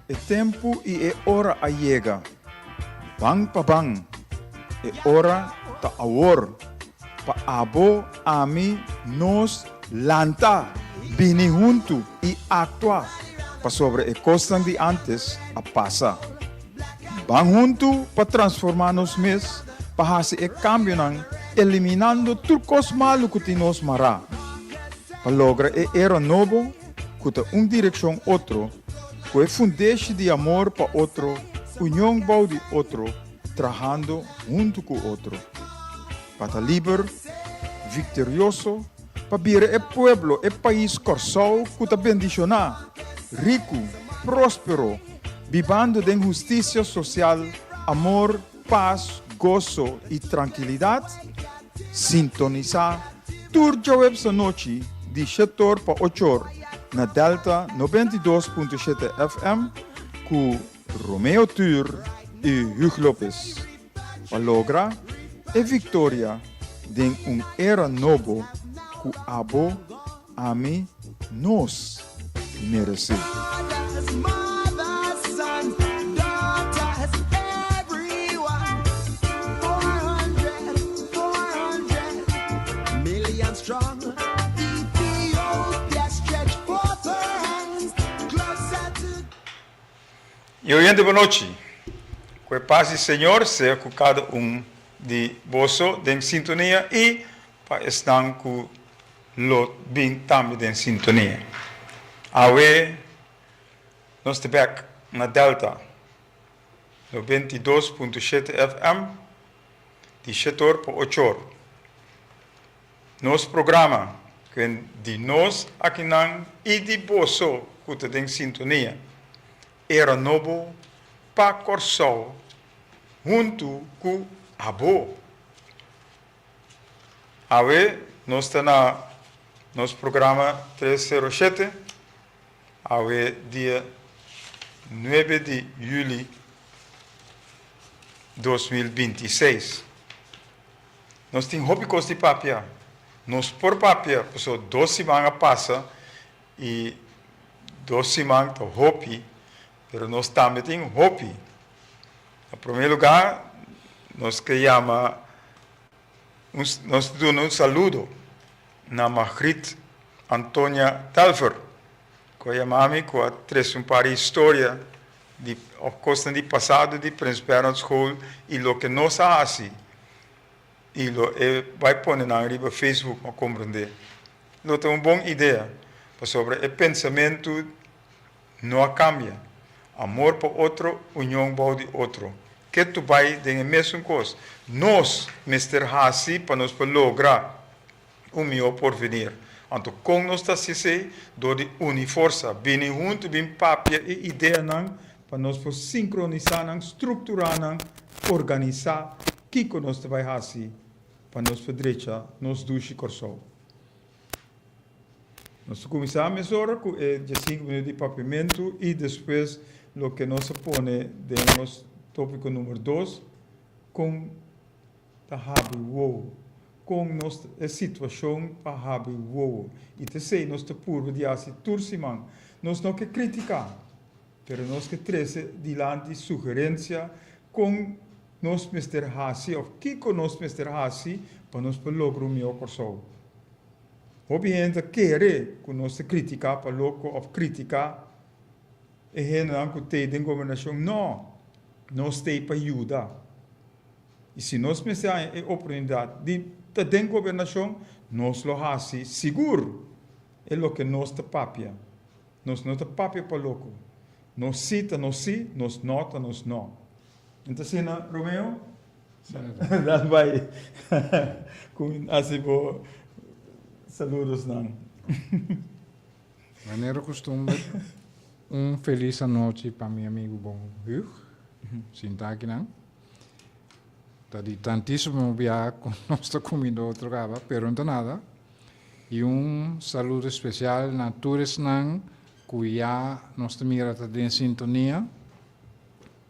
E tempu i e ora a yega. Ban pa ban. E ora ta awor. Pa abo, ami, nos, lanta, bini huntu i aktua, pasobra e kosnan di ántes a pasa. Ban huntu pa transformá nos mes, pa hasi e kambionan, eliminando tur kos malu ku tin nos mará, pa logra e era nobo ku ta un direkshon otro, ku e fundeshi di amor pa otro, union bou di otro, trahando huntu ku otro. Pa ta liber, viktorioso, pa bira e pueblo, e pais Kòrsou ku ta bendishoná, riku, próspero, bibando den hustisia sosial, amor, pas, goso i trankilidat, sintonisá tur djaweps anochi di shetor pa ochor na Delta 92.7 FM ku Romeo Tur i Hugh Lopez pa logra e viktoria den un era nobo ku abo, ami, nos meresé. Y oyente bon nochi. Cu e paz di Señor sea cu cada un di boso den sintonia y pa esnan cu lo bin tambe den sintonia. Awe nos ta bek na Delta 92.7 FM di shetor pa ochor. Nos programa ken di nos akinan i di boso ku ta den sintonia. Era nobo pa Kòrsou huntu ku abo. Awe nos ta na nos programa 307, awe dia nuebe di yüli 2026. Nos tin hopi kos di papia. Nos por papia pasobra dos siman a pasa i dos siman ta hopi, pero nos tambe tin hopi. Na promé lugá nos ke yama un nos ta duna un saludo na Margriet Antonia Telfer ku a yama mi ku a trese un par di historia di of kosnan di pasado di Prins Bernhard School i loke nos a hasi i lo e bai pone nan riba Facebook pa komprendé. Lo ta un bon idea pasobra e pensamentu no a kambia. Amor pa otro, union bou di otro. Ke tu bai den e mesun kos. Nos mester hasi pa nos por logra un mihó porvenir. Anto kon nos ta hasi esei? Dor di uni forsa, bini huntu, bin papia e ideanan pa nos por sinkronisá nan, strukturá nan, organisá kiko nos ta bai hasi pa nos por drecha nos dushi Kòrsou. Nos ta kuminsá mesora ku e diesinku minüt di papiamentu i despues loke nos a pone den nos tópiko number dos, kon ta habri wowo. Kon nos e situashon pa habri wowo. I ta esei nos ta purba di hasi tur siman. Nos no ke kritiká, pero nos ke trese dilanti sugerensia kon nos mester hasi òf kiko nos mester hasi pa nos por logra un mihó Kòrsou. Hopi hende ta kere ku nos ta kritiká pa loko òf kritiká e hendenan ku t'ei den gobernashon. No! Nos t'ei pa yuda. I si nos mester haña e oportunidat di ta den gobernashon, nos lo hasi sigur e loke nos ta papia. Nos no ta papia pa loko. Nos sí ta nos sí, nos no ta nos no. N ta asina, Romeo? Dal bai ku hasi bo saludosnan. Manera kustumber, un felis anochi pa mi amigu bon Hugh, sinta akinan. Ta di tantísimo biaha ku nos ta kuminda otro kaba, pero no ta nada. I un saludo spesial na tur esnan ku ya nos ta mira ta den sintonia,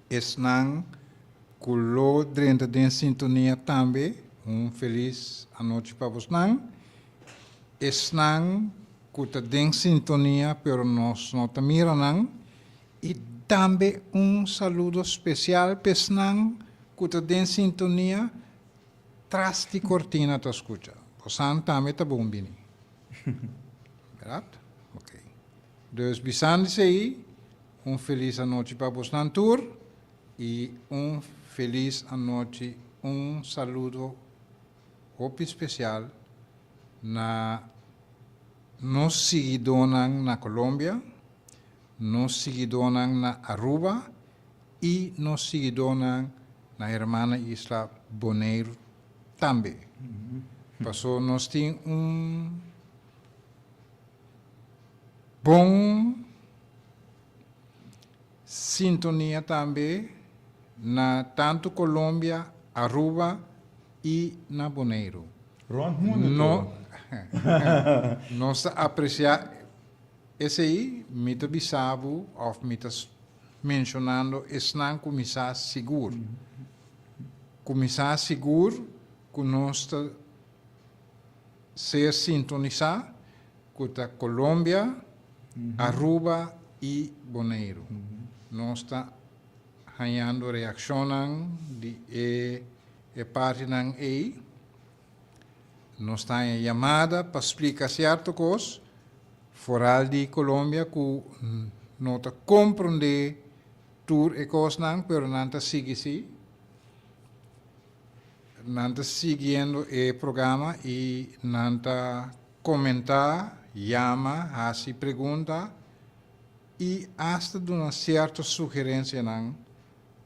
esnan ku lo drenta den sintonia tambe, un felis anochi pa bosnan. Esnan ku ta den sintonia pero nos no ta mira nan i. tambe un saludo spesial pa esnan ku ta den sintonia tras di kortina ta skucha. Bosan tambe ta bon bini. Bèrdat? Ok. Dus bisando esei, un felis anochi pa bosnan tur i un felis anochi, un saludo hopi spesial na nos siguidónan na Colombia, nos siguidónan na Aruba i nos siguidónan na hermana isla Boneiru tambe. Paso nos tin un bon sintonia tambe na tantu Colombia, Aruba i na Boneiru. Rond mundu tur. Nos ta apresiá esei, mi ta bisa bo òf mi ta menshonando esnan ku mi sa sigur. Ku mi sa sigur ku nos ta ser sintonisá ku ta Colombia, Aruba i Boneiru. Nos ta hañando reakshonnan di e e partinan ei. Nos ta haña yamada pa splika sierto kos, foral di Colombia ku no ta komprondé tur e kosnan, pero nan ta sigui sí. Nan ta siguiendo e programa i nan ta komentá, yama, hasi pregunta i asta duna sierto sugerensianan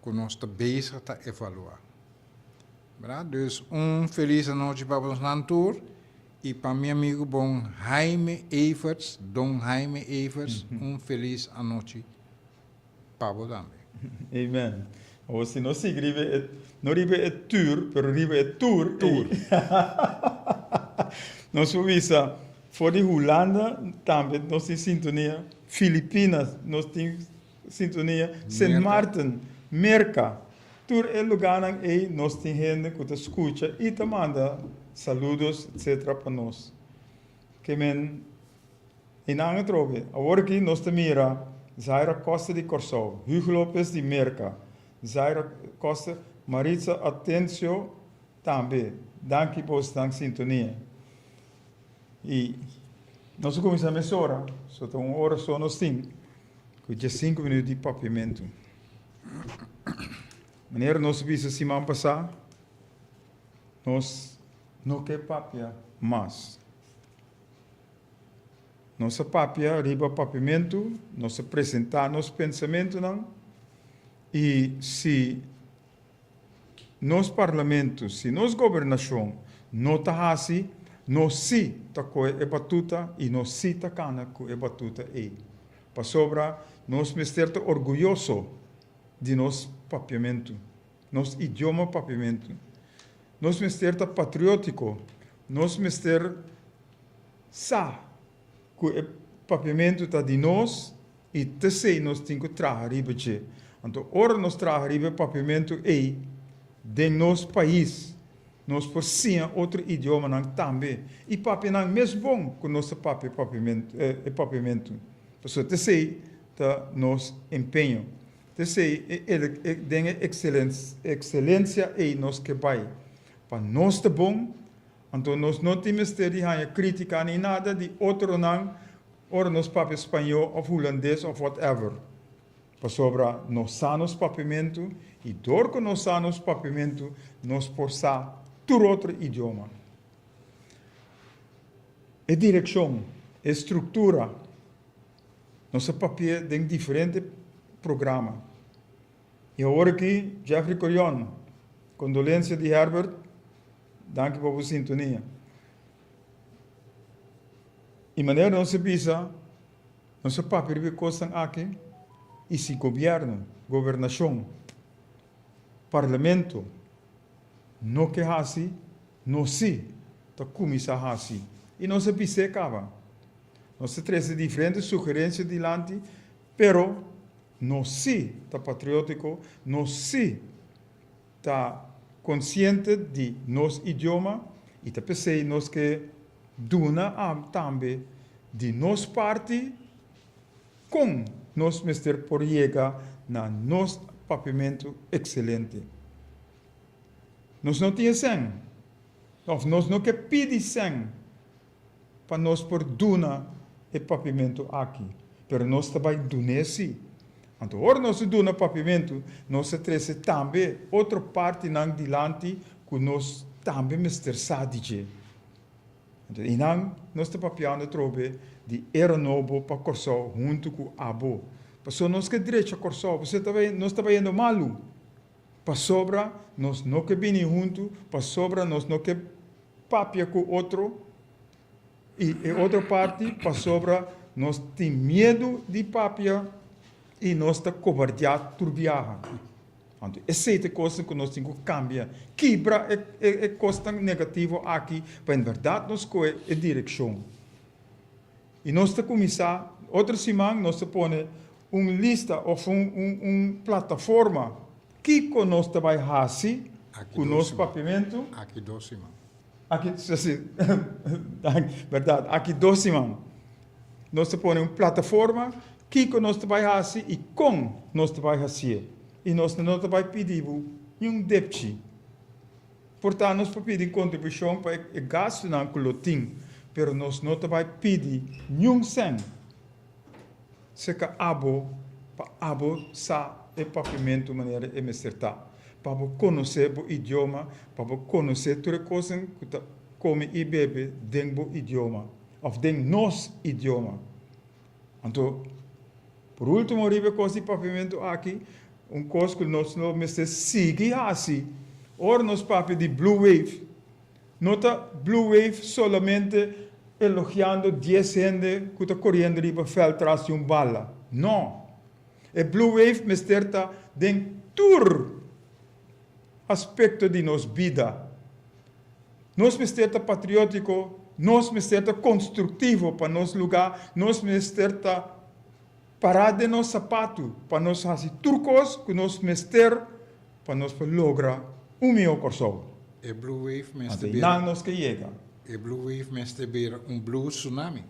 ku nos ta bezig ta evaluá. Berdad? Dus un felis anochi pa bosnan tur i pa mi amigu bon Jaime Everts, Don Jaime Everts, un felis anochi pa bo tambe. Amen. Awor si nos sigui riba e, no riba e tur, pero riba e tur Tur. Nos por bisa for di Hulanda tambe nos tin sintonia, Filipinas nos tin sintonia, Sint Maarten, Merka, tur e lugarnan ei nos tin hende ku ta skucha i ta manda saludos etcetera pa nos. Ke men I nan atrobe. Awor aki nos ta mira Zaira Costa di Kòrsou, Hugo Lopez di Merka, Zaira Costa, Maritza Atencio tambe. Danki bosnan sintonia. I nos a kuminsá mesora, so ta un ora so nos tin, ku diesinku minuut di papiamentu. Manera nos a bisa siman pasá, nos no ke papia mas. Nos a papia riba papiamentu, nos a presentá nos pensamentunan i si nos parlamentu, si nos gobernashon no ta hasi, nos sí ta kohe e batuta i nos sí ta kana ku e batuta ei. Pasobra nos mester ta orguyoso di nos papiamentu, nos idioma papiamentu. Nos mester ta patriótiko, nos mester Sa ku e papiamentu ta di nos i t'esei nos tin ku traha riba dje. Anto ora nos traha riba e papiamentu ei den nos pais, nos por siña otro idiomanan tambe i papia nan mes bon ku nos ta papia e papiamentu. Pasobra t'esei ta nos empeño. T'esei den e ekselensia ei nos ke bai. Pa nos ta bon. Anto nos no tin mester di haña krítika ni nada di otronan ora nos papia spañó òf hulandes òf whatever. Pasobra nos sa nos papiamentu i dor ku nos sa nos papiamentu nos por sa tur otro idioma. E direkshon, e struktura, nos a papi'é den diferente programa. I awor aki Jeffrey Corion, kondolensia di Herbert. Danki pa bo sintonia. I manera nos a bisa, nos a papia riba e kosnan aki i si gobièrnu, gobernashon, parlamento no ke hasi, nos si ta kuminsá hasi. I nos a bis'é kaba. Nos a trese diferente sugerensia dilanti, pero nos si ta patriótiko, nos si Ta konsiente di nos idioma i ta p'esei nos ke duna tambe di nos parti kon nos mester por yega na nos Papiamentu ekselente. Nos no tin e sèn, òf nos no ke pidi sèn pa nos por duna e papiamentu aki, pero nos ta bai dun'é sí. Anto ora nos ta duna papiamentu, nos ta trese tambe otro partinan dilanti ku nos tambe mester sa di dje. Anto einan nos ta papiando atrobe di era nobo pa Kòrsou huntu ku abo. Pasobra nos ke drecha Kòrsou, pasobra nos ta bayendo malu. Pasobra nos no ke bini huntu, pasobra nos no ke papia ku otro, i e otro parti pasobra nos tin miedu di papia i nos ta kobardiá tur biaha. Anto esei ta e kosnan ku nos tin ku kambia, kibra e e kosnan negativo aki pa en bèrdat nos kohe e direkshon. I nos ta kuminsá, otro siman nos ta pone un lista òf un un un plataforma kiko nos ta bai hasi ku nos papiamentu. Aki dos siman. Aki, si, bèrdat, aki dos siman nos ta pone un plataforma kiko nos ta bai hasi i kon nos ta bai hasié. I nos no ta bai pidi bo niun depchi. Por ta nos por pidi kontribushon pa e gastunan ku lo tin, pero nos no ta bai pidi niun sèn serka abo pa abo sa e papiamentu manera e mester ta, pa bo konosé bo idioma, pa bo konosé tur e kosnan ku ta kome i bebe den bo idioma òf den nos idioma. Anto, por ultimo riba e kos di papiamentu aki, un kos ku nos lo mester sigui hasi ora nos papia di Blue Wave, no ta Blue Wave solamente elogiando dies hende ku ta koriendo riba vèlt tras di un bala. No! E Blue Wave mester ta den tur aspekto di nos bida. Nos mester ta patriótiko, nos mester ta konstruktivo pa nos lugá, nos mester ta pará den nos sapatu pa nos hasi tur kos ku nos mester pa nos por logra un mihó Kòrsou. E blue wave mester Anto bira. einan nos ke yega. E blue wave mester bira un blue tsunami.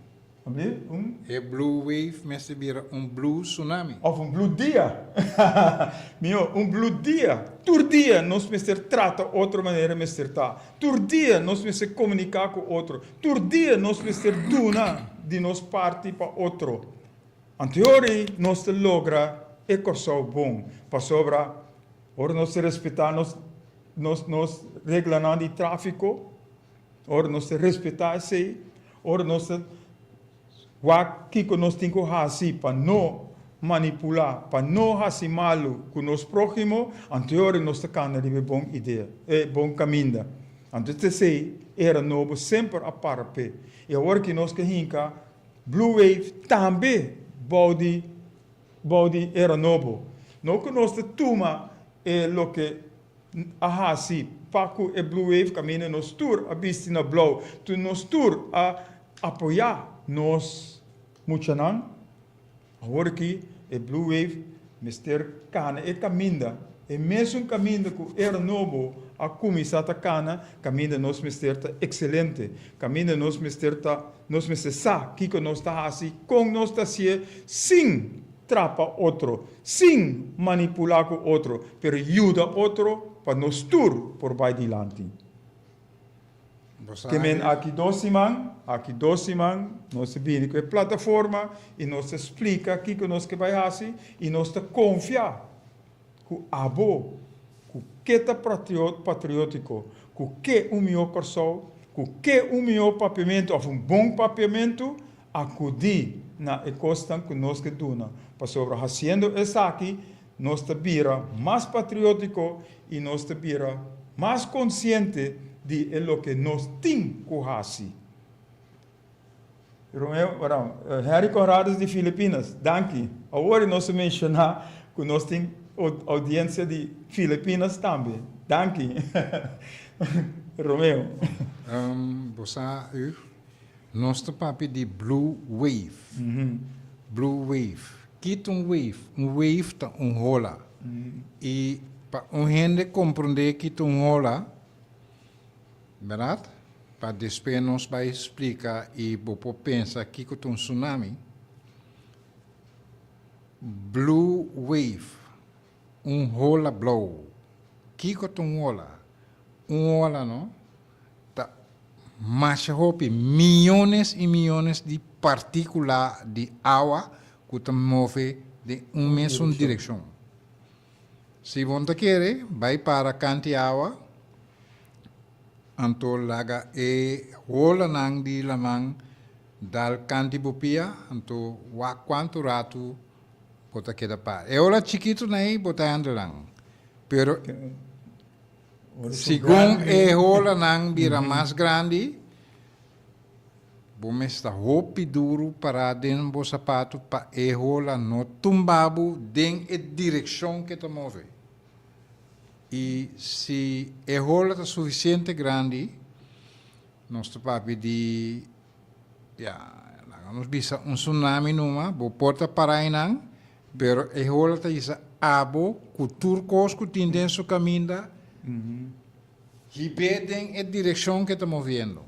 Abli? Un? E blue wave mester bira un blue tsunami. Of un blue dia. Mihó, un blue dia. Tur dia nos mester trata otro manera mester ta. Tur dia nos mester komuniká ku otro. Tur dia nos mester duna di nos parti pa otro. Anteori nos ta logra e Kòrsou bon. Pasobra ora nos ta respetá nos nos nos reglanan di tráfiko, Ora nos ta respetá esei, ora nos ta wak kiko nos tin ku hasi pa no manipulá, pa no hasi malu ku nos próhimo, anto e ora nos ta kana riba e bon idea, e bon kaminda. Anto esei era nobo semper a para p'e. I awor ki nos ke hinka Blue Wave tambe bou di bou di era nobo. No ku nos ta tuma e loke a hasi pa ku e Blue Wave kaminda nos tur a bisti na blou, tur nos tur a apoyá nos muchanan. Awor aki e Blue Wave mester kana e kaminda, e mesun kaminda ku Era Nobo a kuminsá ta kana, kaminda nos mester ta ekselente, kaminda nos mester ta, nos mester sa kiko nos ta hasi, kon nos ta hasié sin trapa otro, sin manipulá ku otro, pero yuda otro pa nos tur por bai dilanti. Ke men aki dos siman, aki dos siman nos ta bini ku e plataforma i nos ta splika kiko nos ke bai hasi i nos ta konfia ku abo ku ke ta patriótiko, ku ke un mihó Kòrsou, ku ke un mihó papiamentu òf un bon papiamentu, Akudí na e kosnan ku nos ke duna, pasobra hasiendo esaki nos ta bira mas patriótiko i nos ta bira mas konsiente di e loke nos tin ku hasi. Romeo, perdon, Henry Conradus di Filipinas, danki. Awor nos a menshoná ku nos tin oudiensia di Filipinas tambe. Danki, Romeo. Bo sa, Huug, Nos ta papia di blue wave. Blue wave. Kit un wave? Un wave ta un hola. I pa un hende komprondé kit un hola, bèrdat? Pa despues nos bai splika i bo por pensa kiko ta un tsunami. Blue wave. Un hola blou. Kiko ta un hola? Un hola no ta masha hopi, miyones y miyones di particula di awa cu ta move den un mesun direccion. Si bo no ta kere, bai para kanti awa, anto laga e holanan di laman dal kanti bo pia, anto wak kuantu ratu bo ta keda para. E hola chikitonan ei bo ta handle nan, pero segun e holanan bira mas grandi, Bo mes ta hopi duru pará den bo sapatu pa e hola no tumba bo den e direkshon ke ta move. I si e hola ta sufisiente grandi, nos ta papia di, ya, laga nos bisa un tsunami numa, bo por ta pará einan, pero e hola ta hisa abo ku tur kos ku tin den su kaminda, hib'é den e direkshon ke ta moviendo.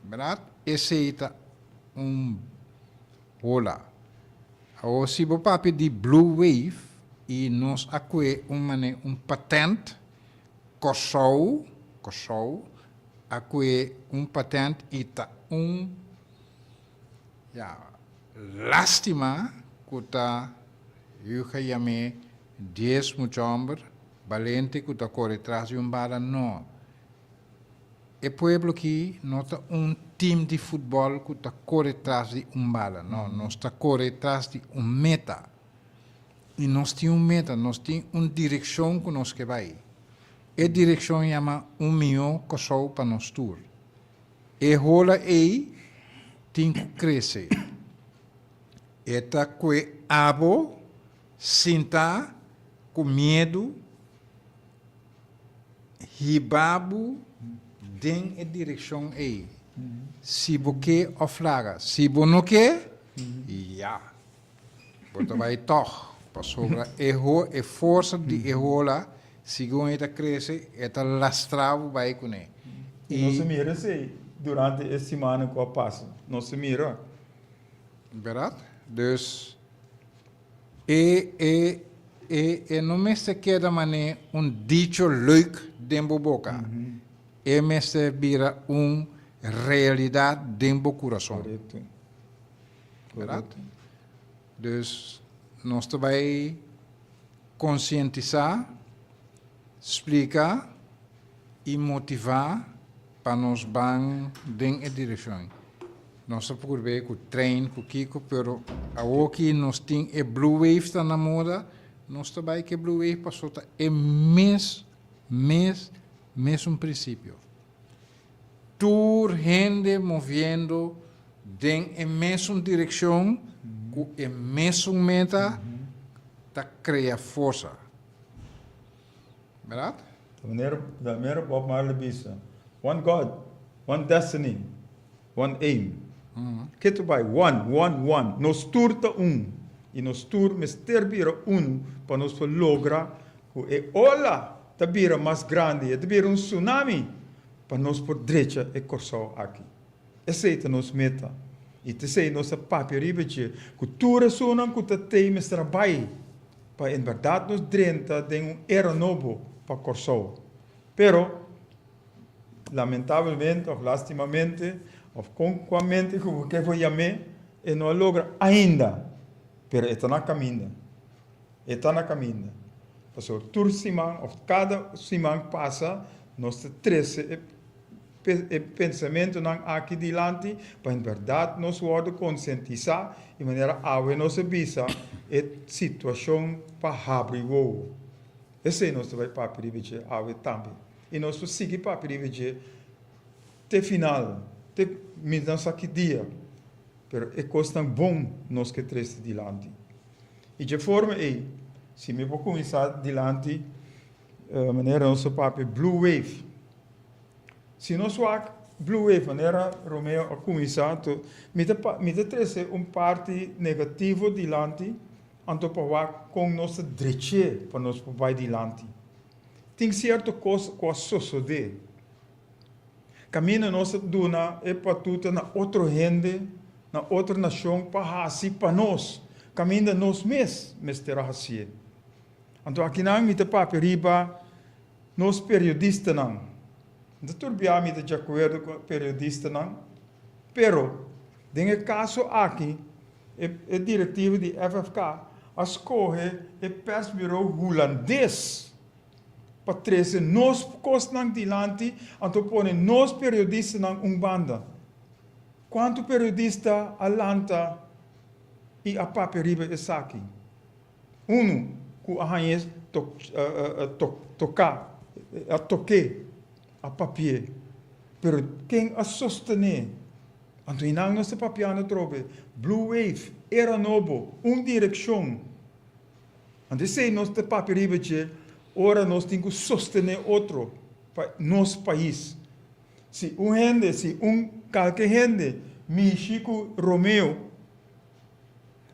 Berdad? Esey ta un hola. Awor si bo papia di blue wave y nos a cue un mane un patent, Corsou, Corsou a cue un patent y ta un, ya, lastima cu ta yuga yam'e dies mucha homber balente cu ta core tras di un bala, no. E pueblo ki no ta un team di futbòl ku ta kore tras di un bala, no, nos ta kore tras di un meta. I nos tin un meta, nos tin un direkshon ku nos ke bai. E direkshon yama un mihó Kòrsou pa nos tur. E hola ei tin ku krese. E ta kue abo sintá ku miedu. Hiba bo den e direkshon ei. Si bo ke òf laga. Si bo no ke, ya. Bo ta bai tòg. Pasobra e ho, e forsa di e hola, segun e ta krese, e ta lastra bo bai kuné. I nos a mira esei durante e simannan ku a pasa. Nos a mira. Bèrdat? Dus. E e e e no mester keda manera un dicho leuk den bo boka. E mester bira un realidat den bo kurason. Korekto. Bèrdat? Dus nos ta bai konsientisá, splika i motivá pa nos ban den e direkshon. Nos ta purbe ku trein, ku kiko, pero awoki nos tin e blue wave ta na moda, nos ta bai ku e blue wave paso ta e mes, mes, mesun prinsipio. Tur hende moviendo den e mesun direkshon ku e mesun meta ta krea forsa. Bèrdat? Ta manera, ta manera Bob Marley bisa, One God, one destiny, one aim. Ke ta bai? One, one, one. Nos tur ta un. I nos tur mester bira unu pa nos por logra ku e ola ta bira mas grandi, e ta bira un tsunami pa nos por drecha e Kòrsou aki. Esei ta nos meta. I ta esei nos a papia riba dje, ku tur esunnan ku ta tei mester a bai pa en bèrdat nos drenta den un era nobo pa Kòrsou. Pero, lamentabelmente òf lastimamente òf kon kuamente ku bo ke por yam'é, e no a logra ainda, pero e ta na kaminda. E ta na kaminda. Pasobra tur siman òf kada siman pasa nos ta trese e e pensamentunan aki dilanti pa en bèrdat nos wòrdu konsientisá i manera awe nos a bisa e situashon pa habri wowo. Esei nos ta bai papia riba dje awe tambe. I nos por sigui papia riba dje te final, te mi no sa ki dia, pero e kosnan bon nos ke trese dilanti. I dje forma ei, si mi por kuminsá dilanti manera nos a papia blue wave. Si nos wak Blue Wave manera Romeo a cuminsa anto mi ta mi ta trece un parti negativo dilanti anto pa wak con nos ta dreche pa nos por bay dilanti. Tin cierto cos cu a sosode. Caminda nos ta duna e patuta na otro hende, na otro nacion pa haci pa nos, caminda nos mes mester a hacié. Anto akinan mi ta papia riba nos periodistanan. N ta tur bia mi ta djakuerdo ku periodistanan, pero den e kaso aki e e direktiva di FFK a skohe e persburo hulandes pa trese nos kosnan dilanti anto pone nos periodistanan un banda. Kuantu periodista a lanta i a papia riba esaki? Unu ku a hañ'é toká, a tok'é, a papi'é. Pero ken a sostené? Anto einan nos ta papiando atrobe, Blue Wave, era nobo, un direkshon. Anto esei nos ta papia riba dje ora nos tin ku sostené otro pa nos pais. Si un hende, si un kalke hende mishi ku Romeo,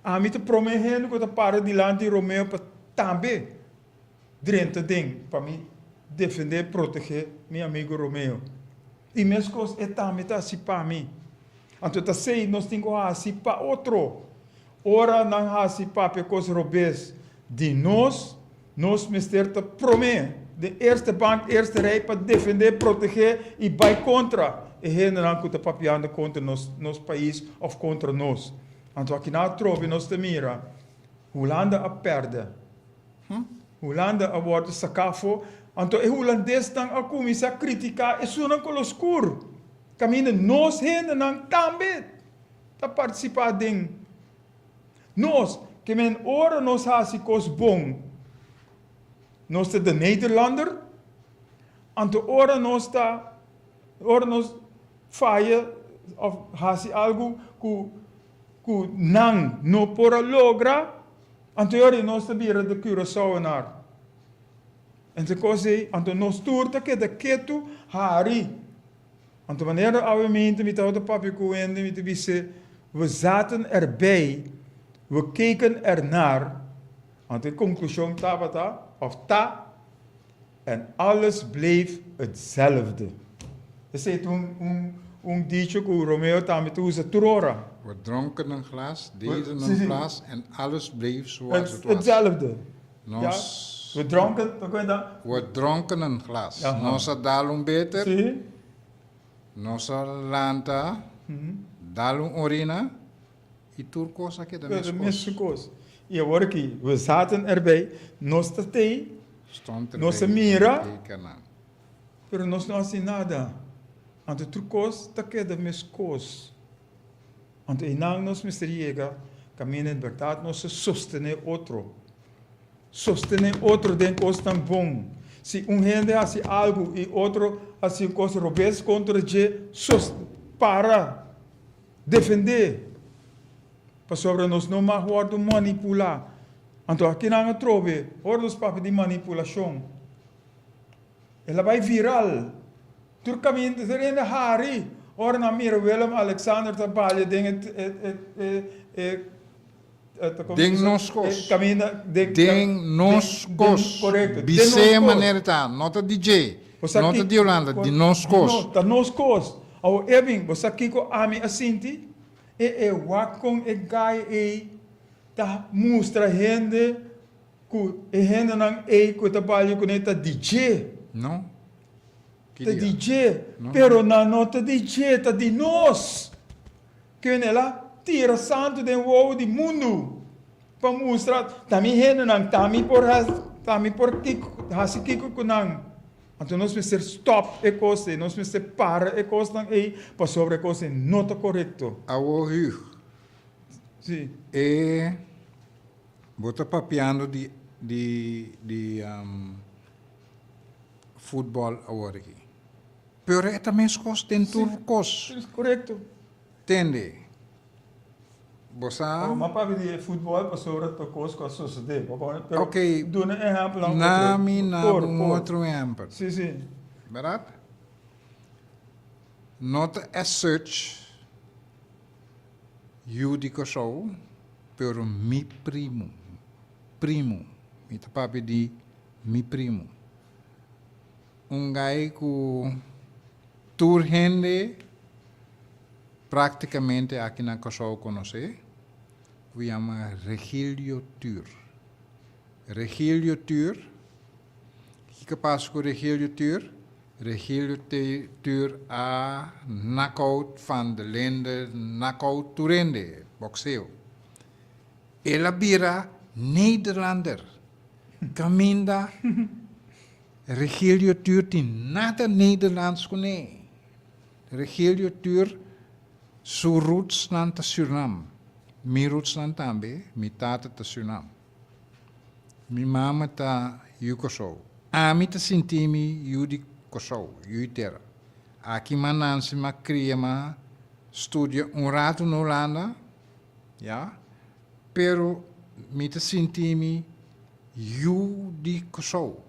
Ami ta prome hende ku ta para dilanti Romeo pa tambe drenta den pa mi defende, protege mi amigo Romeo. I meskos e tambe ta hasi pa mi. Anto ta esei nos tin ku hasi pa otro. Ora nan hasi papia kos robes di nos, nos mester ta prome den eerste bank, eerste rij pa defende, protege i bai kontra e hendenan ku ta papiando kontra nos, nos pais of kontra nos. Anto akinan atrobe nos ta mira Hulanda a pèrdè. Hulanda a wòrdu saká afó. Anto e hulandesnan a kuminsá kritiká esunnan kolo skur, kaminda nos hendenan tambe ta partisipá den. Nos, ke men ora nos hasi kos bon, nos ta de Nederlander, anto ora nos ta, ora nos faya of hasi algu ku ku nan no por a logra, anto e ora nos ta bira de Curaçaoenaar. Ente kos ei, anto nos tur ta keda ketu hari. Anto manera awe minta mi tabata papia ku hende mi ta bis'é, We zaten erbij, we keken ernaar. Anto e konklushon tabata, òf ta, En alles bleef hetzelfde. Esei ta un un un dicho ku Romeo tambe ta usa tur ora. We dronken een glas, deden een plas en alles bleef zoals het was. Hetzelfde. Nos. We dronken, ta kuenta? We dronken een glas. Nos a dal un beter. Si. Nos a lanta, dal un orina i tur kos a keda meskos. Keda meskos. I awor aki, we zaten erbij, nos ta tei, Stond erbij nos a mira, en keken nan. pero nos no a hasi nada. Anto tur kos ta keda meskos. Anto einan nos mester yega kaminda en bèrdat nos a sostené otro. Sostené otro den kosnan bon. Si un hende hasi algu i otro hasi un kos robes kontra dje, sos, para, defendé. Pasobra nos no mag wòrdu manipulá. Anto akinan atrobe, ora nos papia di manipulashon, El a bai viral. Tur kaminda tur hende hari ora nan mira Willem Alexander ta balia den e e e Den nos kos. Kaminda den Den nos kos. Korekto. Bis'é manera ta, no ta di dje, no ta di Holanda, di nos kos. No, ta nos kos. Awor Edwin, bo sa kiko ami a sinti? E e wak kon e guy ei ta mustra hende Ku e hendenan ei ku ta balia kuné ta di dje. No. Ki Ta dia? di dje. No, Pero no. nan no ta di dje, ta di nos. Ken el a tira santu den wowo di mundu pa mustra ta mi hendenan, ta mi por hasi, ta mi por kiko, hasi kiko ku nan. Anto nos mester stòp e kos ei, nos mester para e kosnan ei pasobra e kos ei no ta korekto. Awor Hugh, Sí. e Bo ta papiando di di di futbol awor aki. Pero e ta meskos den tur kos. Si, korekto. Tende. Bo sa. Bo a papia di e futbol pasobra ta kos ku a sosodé. Bo kono, pero Ok. duna ehèmpelnan otro. Na mi na Por, un por. otro ehèmpel. Si, si. Bèrdat? No ta e search. Yu di Kòrsou, pero mi primu, primu, mi ta papia di mi primu. Un gai ku tur hende praktikamente aki na Kòrsou konosé, ku yama Regilio Tuur. Regilio Tuur. Kiko a pasa ku Regilio Tuur? Regilio Tuur a knockout Van de Linde, knockout tur hende, boxeo. El a bira Nederlander. Kaminda Regilio Tuur tin nada Nederlands kuné. Regilio Tuur su rootsnan ta Surnam. Mi rootsnan tambe, mi tata ta Surnam. Mi mama ta yu Kòrsou. Ami ta sinti mi yu di Kòrsou, yu di tera. Aki m'a nanse, m'a kria, m'a studia un ratu na Hulanda, ya, pero mi ta sinti mi yu di Kòrsou.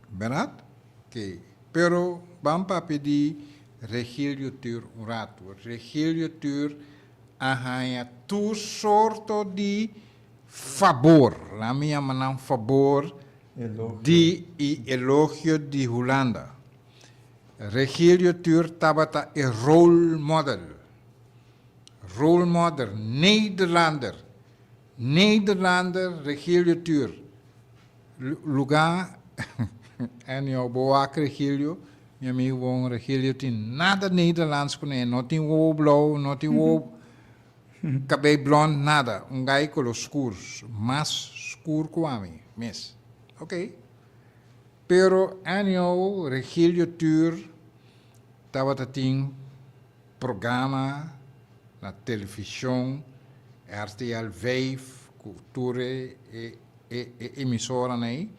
Bèrdat? Oké. Pero ban papia di Regilio Tur un ratu. Regilio Tur a haña tur sorto di fabor, laat mi yama nan fabor, di i elogio di Hulanda. Regilio Tur tabata e role model. Role model, Nederlander. Nederlander Regilio Tur. Lugá anyhow bo wak Regilio, mi amigo bon Regilio tin nada Nederlands kuné, no tin wowo blou, no tin wowo kabei blond, nada, un gai kolo skur, mas skur ku ami mes, ok. Pero anyhow Regilio Tuur tabata tin programa na televishon RTL 5 ku tur e E emisoranan ei,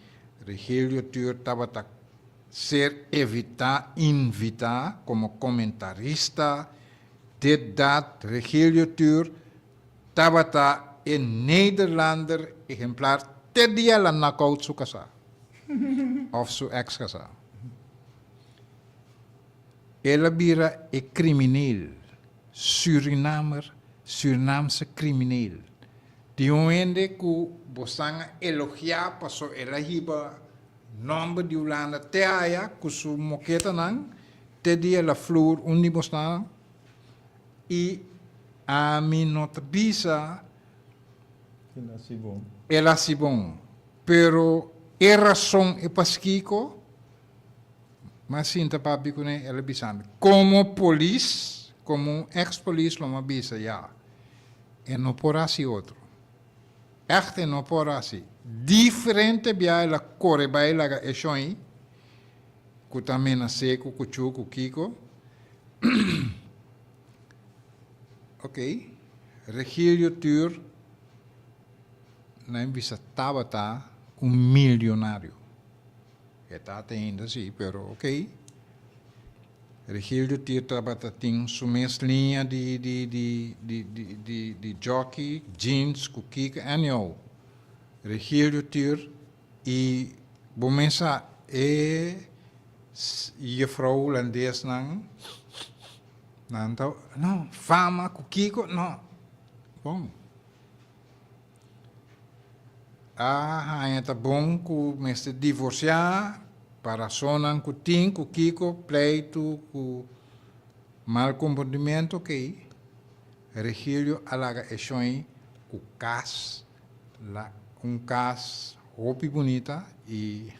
Regilio Tuur tabata ser evitá, invitá komo komentarista, dit dat, Regilio Tuur tabata e Nederlander ehemplar te dia el a knockout su kasá òf su èks kasá. El a bira e krimineel, Surinamer, Surinaamse krimineel. Tin un hende ku bosan a elogiá paso el a hiba nòmber di Hulanda te aya ku su moketanan te dia el a flur un di bosnan i ami no ta bisa el a hasi bon pero e rason e paskiko m'a sinta papia kuné el a bisa mi komo polis komo un ex polis lo m'a bisa ya. E no por hasi otro. Ègt e no por hasi. Diferente bia el a kore bai laga e shon ku ta menas'é ku kuchú ku kiko. Ok, Regilio Tuur nan bisa tabata un milionario. E ta ainda si, pero ok. Regilio Tier tabata tin su mes liña di di di di di di di jockey, jeans ku kiko anyhow. Regilio Tier i bo mes sa e juffrouw hulandesnan nan ta no fama ku kiko no bon. A haña ta bon ku mester divorsiá pa rasonnan ku tin ku kiko, pleitu ku mal komprondimentu kei. Regilio a laga e shon ku kas la un kas hopi bunita i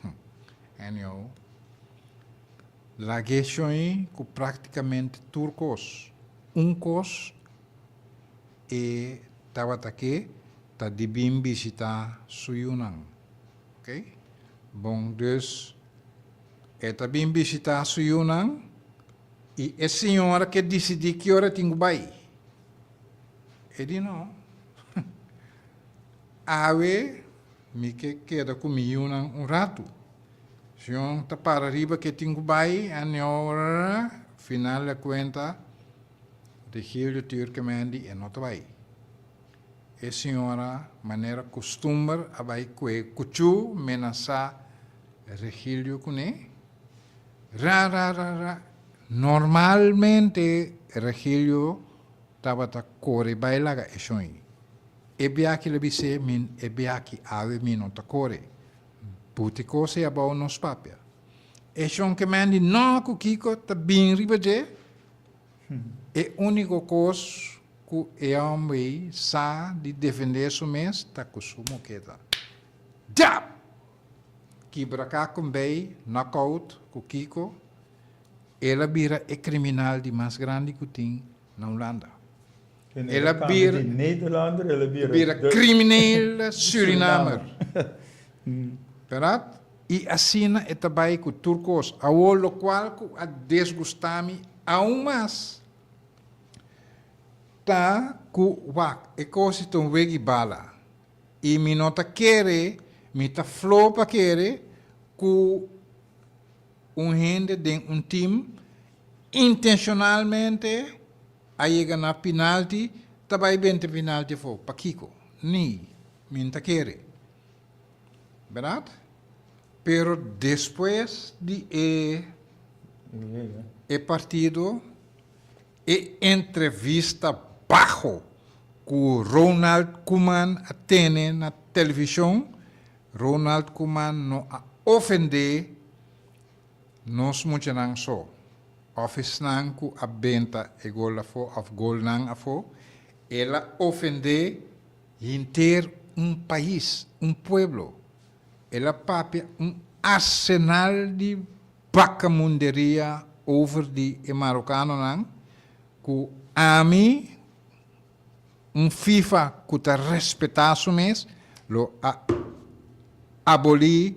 anyhow lag'é shon ku praktikamente tur kos. Un kos E tabata ke ta di bin bishita su yunan. Ok? Bon, dus e ta bin bishita su yunan i e señora ke disidí ki ora e tin ku bai. E di no. Awe mi ke keda ku mi yunan un ratu. Señor ta para riba ke tin ku bai, anio, final de kuenta. Regilio Turkemendi e no ta bai. E señora manera kustumber a bai kue kuchú menasá Regilio kuné. Ra ra ra ra Normalmente Regilio tabata kore bai laga e shon. E biachi lo bis'é mi e biachi awe mi no ta kore. Buti kos ei abou nos papia. E shon Kemendi no ku kiko ta bin riba dje. E úniko kos ku e hòmber ei sa di defendé su mes ta ku su moketa. Djap! Kibra kakumbei, knockout, ku kiko, el a bira e kriminal di mas grandi ku tin na Hulanda. El a bira di Nederlander, el a bira bira krimineel Surinamer. Bèrdat? I asina e ta bai ku tur kos. Awor lokual ku a desgustá mi aun mas ta ku wak e kos ta un wegi bala. I mi no ta kere, mi ta flo pa kere ku un hende den un tim intenshonalmente a yega na pinalti ta bai benta pinalti afó. Pakiko? Ni, mi no ta kere. Bèrdat? Pero despues di e e partido, e entrevista baho ku Ronald Koeman a tene na televishon, Ronald Koeman no a ofendé nos muchanan so, òf esnan ku a benta e gol afó òf golnan afó, el a ofendé henter un pais, un pueblo. El a papia un arsenal di bakamunderia over di e marokanonan ku ami, un FIFA ku ta respetá su mes, lo a abolí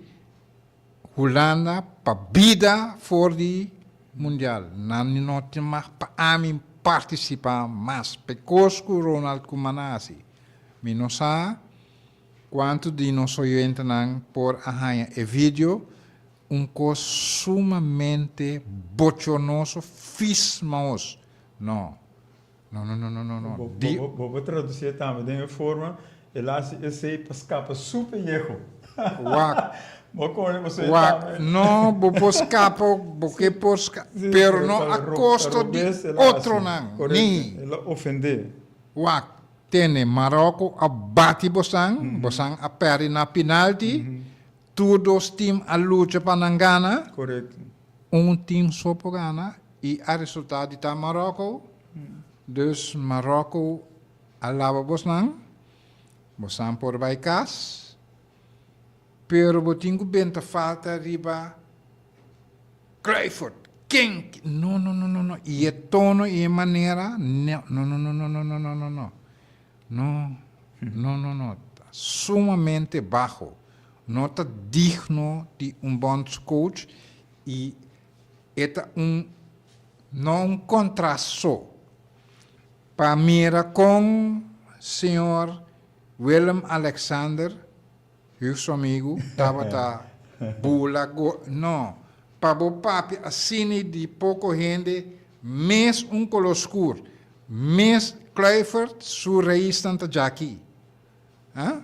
Hulanda pa bida for di Mundial. Nan no tin mag pa ami partisipá mas p'e kos ku Ronald Koeman a hasi. Mi no sa kuantu di nos oyentenan por a haña e video, un kos sumamente bochornoso, fis maos. No. No, no, no, no, no, no. Di. Bo por traducié tambe den e forma, el a haci esey pa scapa su pellejo. Wak. Bo kore bo soy Wak. tambe. No, bo por scapa, bo ke por sca, Sí, pero pero no ta a ro, ta costo di robes el a haci. otronan. Correcto. Ni. El a ofendé. Wak. Tene, Maroko a bati bosan, bosan a perde na penalti, tur dos team a lucha pa nan gana. Correcto. Un team so por gana y a resulta di ta Maroko. Dus Maroko a laba bosnan, bosnan por bay cas, pero bo tin cu benta falta riba Kluivert. Ken? No, no, no, no, no. Y e tono y e manera, no, no, no, no, no, no, no, no, no. No, no, no, no. Ta sumamente baho. No ta digno di un bondscoach y e ta un, no un contrast so. Pa mira con señor Willem Alexander, Hugh su amigo, tabata bula go, no. Pa bo papia asina di poco hende mes un color scur, mes Kluivert su raisnan ta djaki. Ha?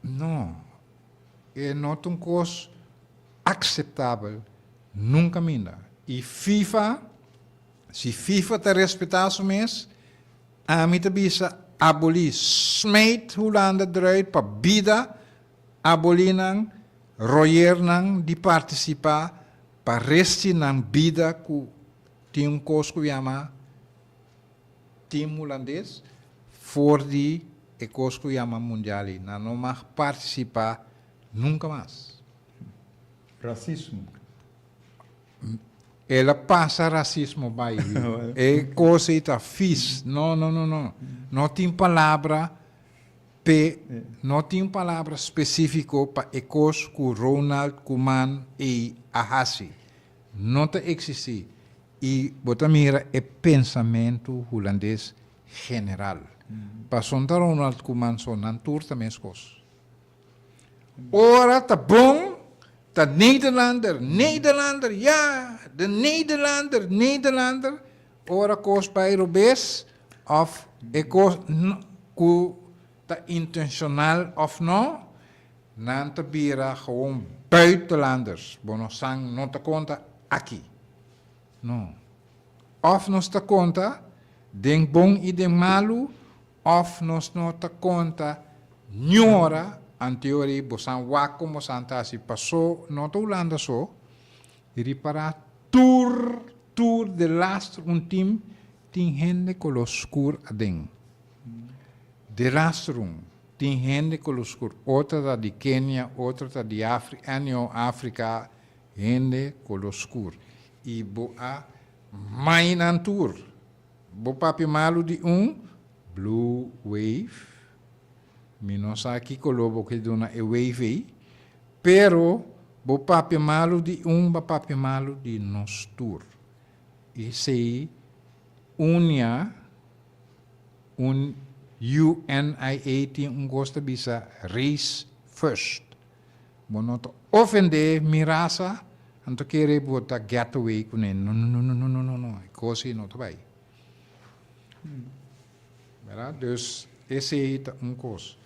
No, e no ta un kos akseptabel nunka minda. I FIFA, si FIFA ta respetá su mes, ami ta bisa abolí, smijt Hulanda eruit pa bida, abolí nan, royer nan di partisipá pa resti nan bida ku tin un kos ku yama Team Hulandes for di e kos ku yama mundial ei. Nan no mag partisipá nunka mas. Rasismo. El a pasa rasismo bai. E kos ei ta fis. No, no, no, no. No tin palabra p'e, no tin palabra spesífiko pa e kos ku Ronald Koeman ei a hasi. No ta eksistí. I bo ta mira e pensamentu hulandes general. Pasobra ta Ronald Koeman so, nan tur ta meskos. Ora ta bon, ta Nederlander, Nederlander, ya, de Nederlander, Nederlander. Ora kos bai robes òf e kos ku ta intenshonal òf no, nan ta bira gewoon buitenlanders. Bo no san no ta konta aki. No. Òf nos ta konta den bon i den malu, òf nos no ta konta niun ora. Anteori bosan wak kon bosan ta hasi pasó no ta Hulanda so, ripará tur tur de laster un tim tin hende koló skur aden. De laster un. Tin hende koló skur. Otro ta di Kenia, otro ta di Afrika, anyhow Afrika, hende koló skur. I bo a mai nan tur. Bo papia malu di un blue wave. Mi no sa ki koló bo ke duna e wave ei, pero bo papia malu di un, bo papia malu di nos tur. Esei unia un UNIA tin un kos ta bisa race first. Bo no ta ofende mi rasa, anto kere bo ta get away kuné. No, no, no, no, no, no, no, e kos ei no ta bai. Berdad? Dus esei ta un kos.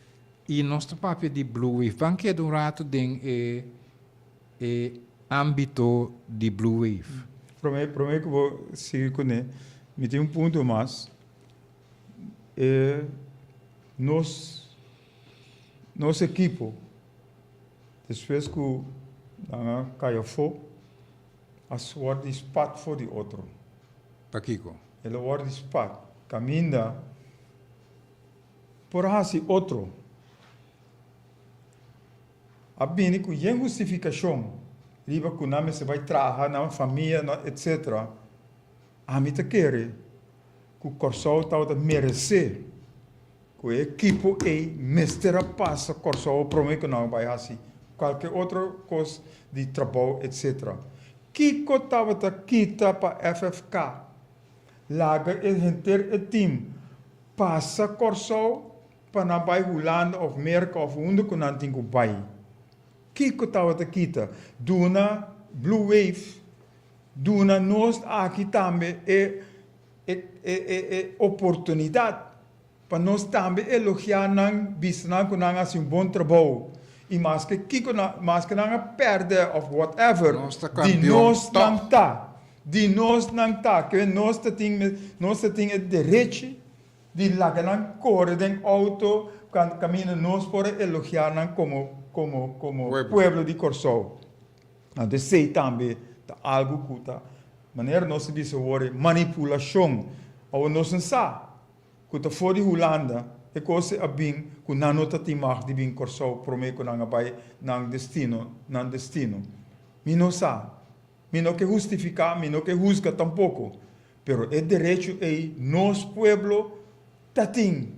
I nos ta papia di Blue Wave. Ban keda un rato den e e ámbito di Blue Wave. Promé promé ku bo sigui kuné, mi tin un punto mas. E nos nos ekipo despues ku nan a kai afó a wòrdu di spat for di otro. Pakiko? El a wòrdu di spat kaminda por hasi otro. A bini ku yen hustifikashon riba ku nan mester bai traha, nan famia, nan etsetera. Ami ta kere ku Kòrsou tabata meresé ku e ekipo ei mester a pasa Kòrsou promé ku nan a bai hasi kualke otro kos di trabou etsetera. Kiko tabata kita pa FFK laga e henter e tim pasa Kòrsou pa nan bai Hulanda of Merka of unda ku nan tin ku bai? Kiko tabata kita? Duna Blue Wave, duna nos aki tambe e e e e oportunidat pa nos tambe elogiá nan, bisa nan ku nan a hasi un bon trabou. I maske kiko nan, maske nan a pèrdè of whatever, Nos ta di kampion nos nan tòg. ta. Di nos nan ta. Ke nos ta tin, nos ta tin e derechi Di laga nan kore den outo kaminda nos por a elogiá nan komo komo komo pueblo di Kòrsou. Anto esei tambe ta algu ku ta manera nos ta bisa awor e manipulashon. Awor nos no sa ku ta for di Hulanda e kos a bin ku nan no ta tin mag di bin Kòrsou promé ku nan a bai nan destino nan destino. Mi no sa. Mi no ke hustifiká, mi no ke husga tampoko. Pero e derecho ei nos pueblo ta tin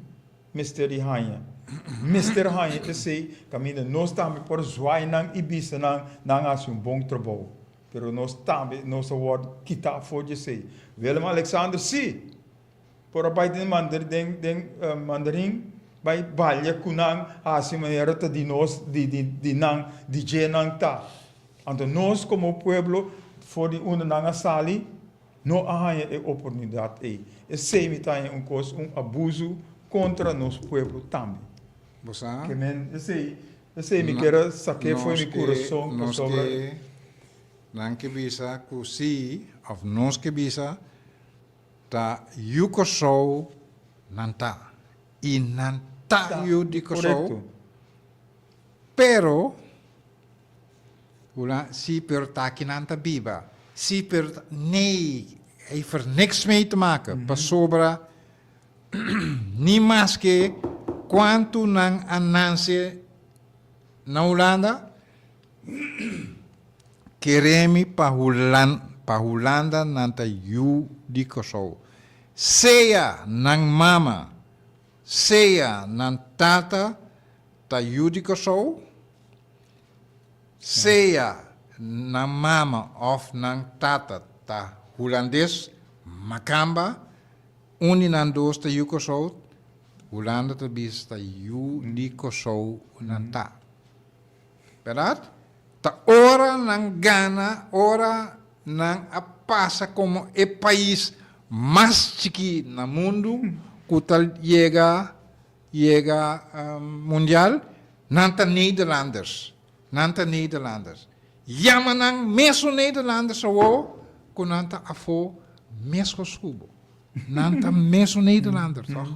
mester di haña. Mester haña esei kaminda nos tambe por zwaai nan i bisa nan, nan a hasi un bon trabou. Pero nos tambe nos a wòrdu kitá for di esei. Willem Alexander sí por a bai den den den mandarin bai balia ku nan hasi manera ta di nos di di di nan di dje nan ta. Anto nos komo pueblo for di unda nan a sali no a haña e oportunidat ei. Esei mi ta haña un kos, un abusu kontra nos pueblo tambe. Bo sa? Ke men esei, esei mi kier a sak'é for di mi kurason Nos pasobra. ke, nan ke bisa ku si, òf nos ke bisa, ta yu Kòrsou nan ta. I nan ta yu di Kòrsou. Korekto. Pero. Hula, Si, pero ta aki nan ta biba. Si, pero ta. Nee, heeft er niks mee te maken. Pasobra ni maske kuantu nan a nanse na Hulanda, kere mi pa Hulan, pa Hulanda nan ta yu di Kòrsou. Sea nan mama, sea nan tata ta yu di Kòrsou, Sea nan mama of nan tata ta Hulandes, makamba, un di nan dos ta yu Kòrsou, Hulanda ta bisa ta yu di Kòrsou nan ta. Bèrdat? Ta ora nan gana, ora nan a pasa komo e pais mas chikí na mundu ku ta yega Yega mundial, nan ta Nederlanders, nan ta Nederlanders. Yama nan mesun Nederlanders awo ku nan ta afó meskos ku bo. Nan ta mesun Nederlander, tòg?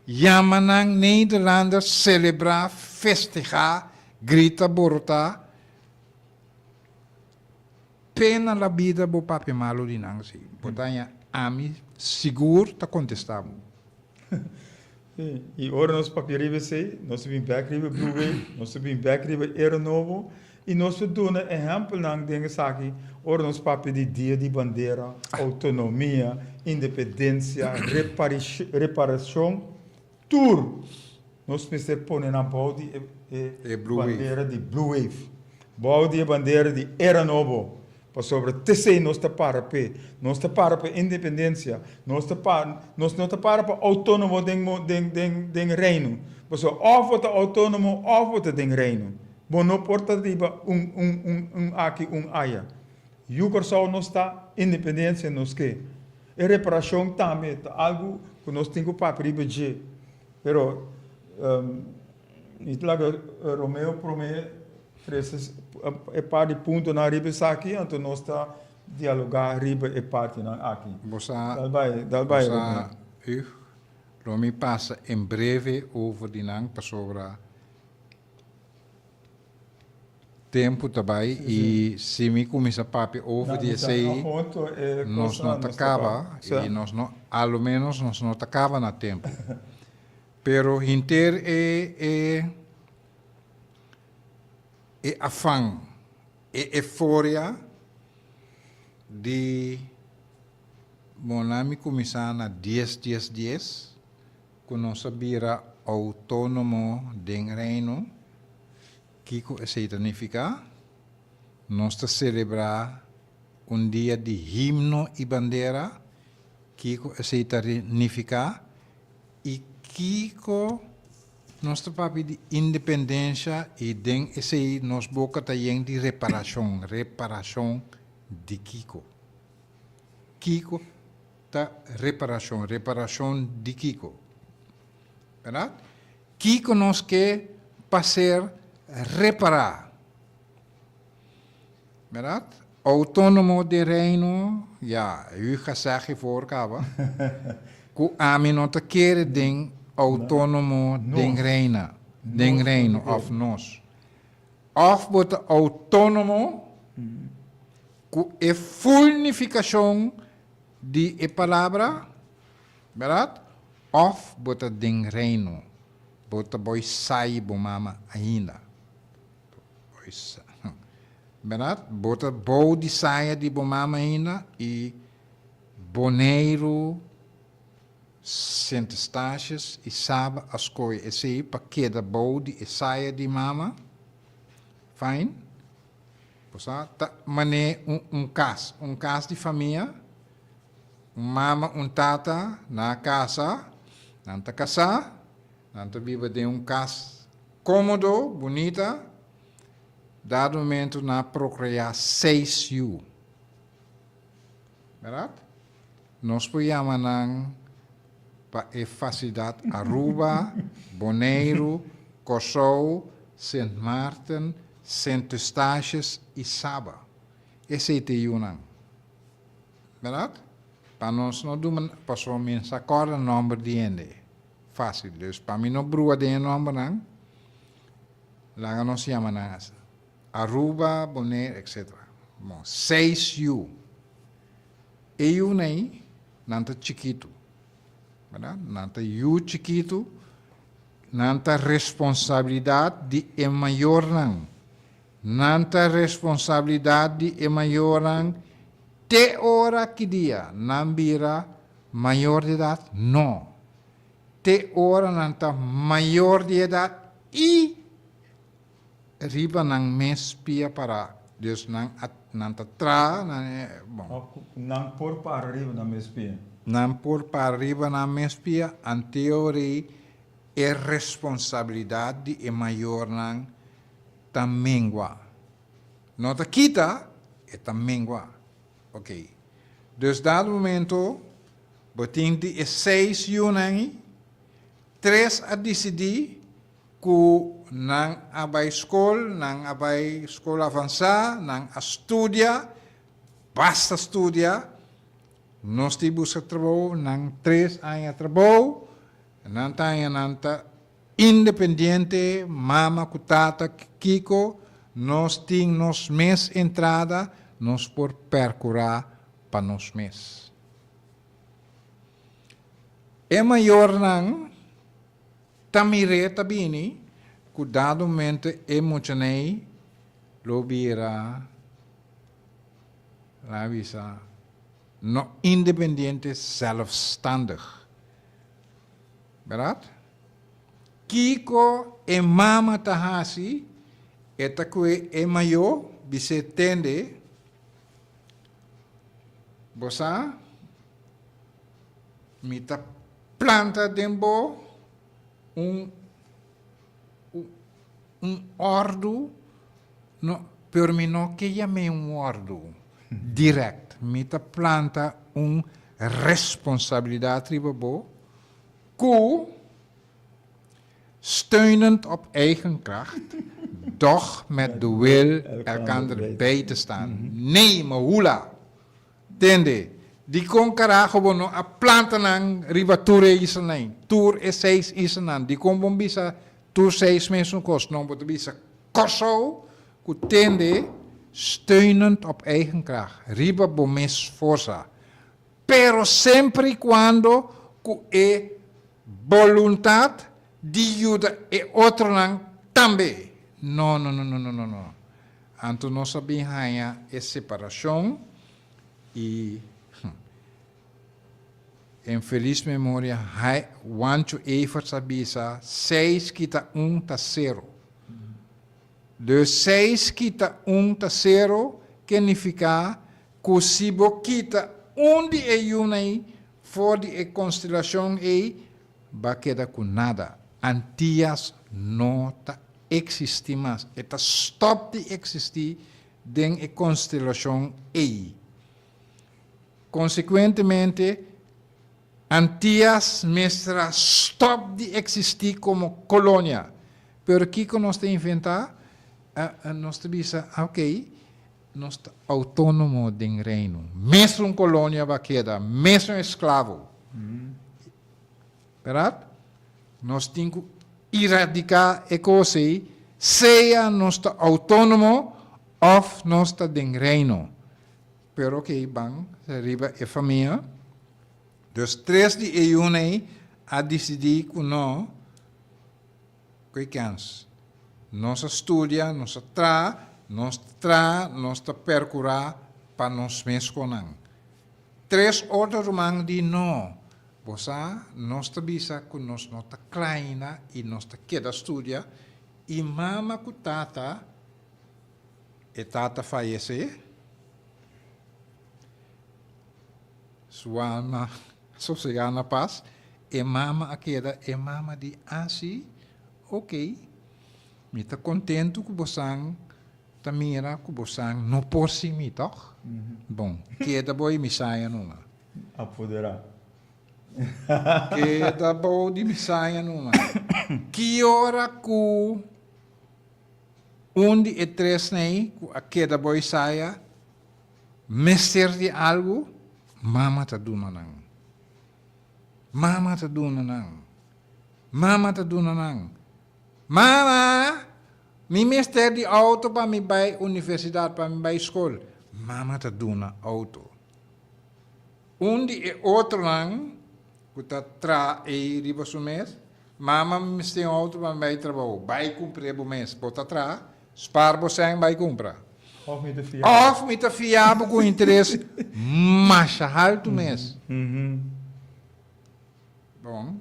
Yama nan Nederlanders, selebrá, festehá, grita, borotá. Pena la bida bo papia malu di nan si. Bo ta haña ami sigur ta kontestá bo. Sí, i ora nos papia riba esei, nos ta bin bèk riba Blue Wave, nos ta bin bèk riba Era Nobo, i nos ta duna ehèmpelnan den esaki ora nos papia di Dia di Bandera, outonomia, independensia, reparashon, tur nos mester pone nan bou di e bandera di Blue Wave, bou di e bandera di Era Nobo. Pasobra t'esei nos ta para p'e. Nos ta para pa independensia. Nos ta pa, nos no ta para pa outónomo den den den den Reino. Pasobra òf bo ta outónomo òf bo ta den Reino. Bo no por ta riba un un un un aki un aya. Yu Kòrsou nos ta, independensia nos ke. E reparashon tambe ta algu ku nos tin ku papia riba dje. Pero mi ta laga Romeo promé Trese e par di puntonan riba esaki, anto nos ta dialogá riba e partinan aki. Bo sa, Dal bai, dal bai, bo sa, Romeo. Ug, lo mi pasa en breve over di nan pasobra tempu ta bai i si mi kuminsá papia over di esei nos no ta kaba i nos no, a lo menos nos no ta kaba na tempu. Pero henter e e. E afan, e euforia di bon nan mi kuminsá na dies dies dies ku nos a bira outónomo den Reino, kiko esei ta nifiká? Nos ta selebrá un dia di himno i bandera, kiko esei ta nifiká? I kiko nos ta papia di independensha i den esei nos boka ta yen di reparashon. Reparashon di kiko? Kiko ta reparashon? Reparashon di kiko? Bèrdat? Kiko nos ke pa ser repará? Bèrdat? Outónomo den Reino, ya, yu gezag hiervoor kaba, ku ami no ta kere den outónomo den Reina, den Reino, òf nos. Òf bo ta outónomo ku e ful nifikashon di e palabra, bèrdat? Òf bo ta den Reino, bo ta boi sai bo mama ainda. Bèrdat? Bo ta bou di saya di bo mama ainda i Boneiru, Sint Eustatius i Saba a skohe esei pa keda bou di e saya di mama. Fine. Bo sa, ta manera un un kas, un kas di famia, un mama, un tata, nan a kasa, nan ta kasá, Nan ta biba den un kas kómodo, bunita. Dado momento nan a prokreá seis yu. Bèrdat? Nos por yama nan pa e fasilidat Aruba, Boneiru, Kòrsou, Sint Maarten, Sint Eustatius i Saba. Esei ta e yunan. Bèrdat? Pa nos no duna, pasobra mi sa kòrda nòmber di hende. Fácil. Dus pa mi no brua den e nombernan, laga nos yama nan asina. Aruba, Bonaire, etc. Bon, seis yu. E yunan ei, nan ta chikitu. Berdad? Nan ta yu chikitu, nan ta responsabilidad di e mayornan. Nan ta responsabilidad di e mayornan te ora ki dia nan bira Mayor di edat? No. Te ora nan ta mayor di edat i riba nan mes pia pará. Dus nan a nan ta traha, nan e, bon. Òf ku nan por para riba nan mes pia. Nan por para riba nan mes pia, anteori e responsabilidat di e mayornan ta mengua. No ta kita, e ta mengua. Ok. Dus dado momento bo tin di e seis yunan ei, tres a disidí ku nan a bai skol, nan a bai skol avansá, nan a studia, basta studia, nos tin buska trabou, nan tres aña trabou, nan ta haña nan ta Independiente mama ku tata kiko nos tin nos mes entrada nos por perkurá pa nos mes. E mayornan. ta mir'é ta bini ku dado momento e muchanei lo bira, laga bisa, no independiente, zelfstandig. Bèrdat? Kiko e mama ta hasi? E ta kue e mayó bis'é tende, Bo sa, mi ta planta den bo un un òrdu, no, pero mi no ke yam'é un òrdu dirèkt, mi ta planta un responsabilidat riba bo ku steunend op eigen kracht, doch met de wil elkander bij te staan. Nee, mi hula! Tende, dikon karaho bo no a planta nan riba tur e islanan, tur e seis islanan? Dikon bo bisa tur seis mesun kos? No, bo ta bisa Kòrsou ku tende steunend op eigen kracht, riba bo mes forsa, pero semper i kuando ku e boluntat di yuda e otronan tambe. No, no, no, no, no, no, no. Anto nos a bin haña e separashon i en felis memoria Wancho Everts a bisa seis kita un ta sero. Dus seis kita un ta sero ke nifiká ku si bo kita un di e yunan ei for di e konstelashon ei ba keda ku nada. Antias no ta eksistí mas. E ta stòp di eksistí den e konstelashon ei. Konsekuentemente, Antias mester a stòp di eksistí komo kolonia. Pero kiko nos ta inventá? Nos ta bisa, Oké, nos ta outónomo den Reino. Mesun kolonia ba keda, mesun esklavo. Bèrdat? Nos tin ku iradiká e kos ei, sea nos ta outónomo òf nos ta den Reino. Pero oké, ban riba e famia. Dus tres di e yunan ei a disidí ku no, ku e kèns. Nos a studia, nos a traha, nos ta traha, nos ta perkurá pa nos mes konan. Tres otro ruman di no. Bo sa, nos ta bisa ku nos no ta kla ainda i nos ta keda studia, i mama ku tata, e tata fayesé, su alma sosegá na pas, e mama a keda, e mama di, Ah si? Oké, mi ta kontentu ku bosan Ta mira ku bo san no por sin mi, tòg? Bon, keda bo i mi saña numa. Apoderá. Keda bou di mi saña numa. Ki ora ku un di e tresnan ei ku a keda bo i saya mester di algu, mama ta duna nan. Mama ta duna nan. Mama ta duna nan. Mama! Mi mester di auto pa mi bai universidad, pa mi bai skol. Mama ta duna auto. Un di e otronan ku ta traha ei riba su mes, Mama, mi mester un auto pa mi bai trabou. Bai kumpr'é bo mes. Bo ta traha, spar bo sèn bai kumpra. Òf mi ta fia bo. Òf mi ta fia bo ku interes masha haltu mes. Bon.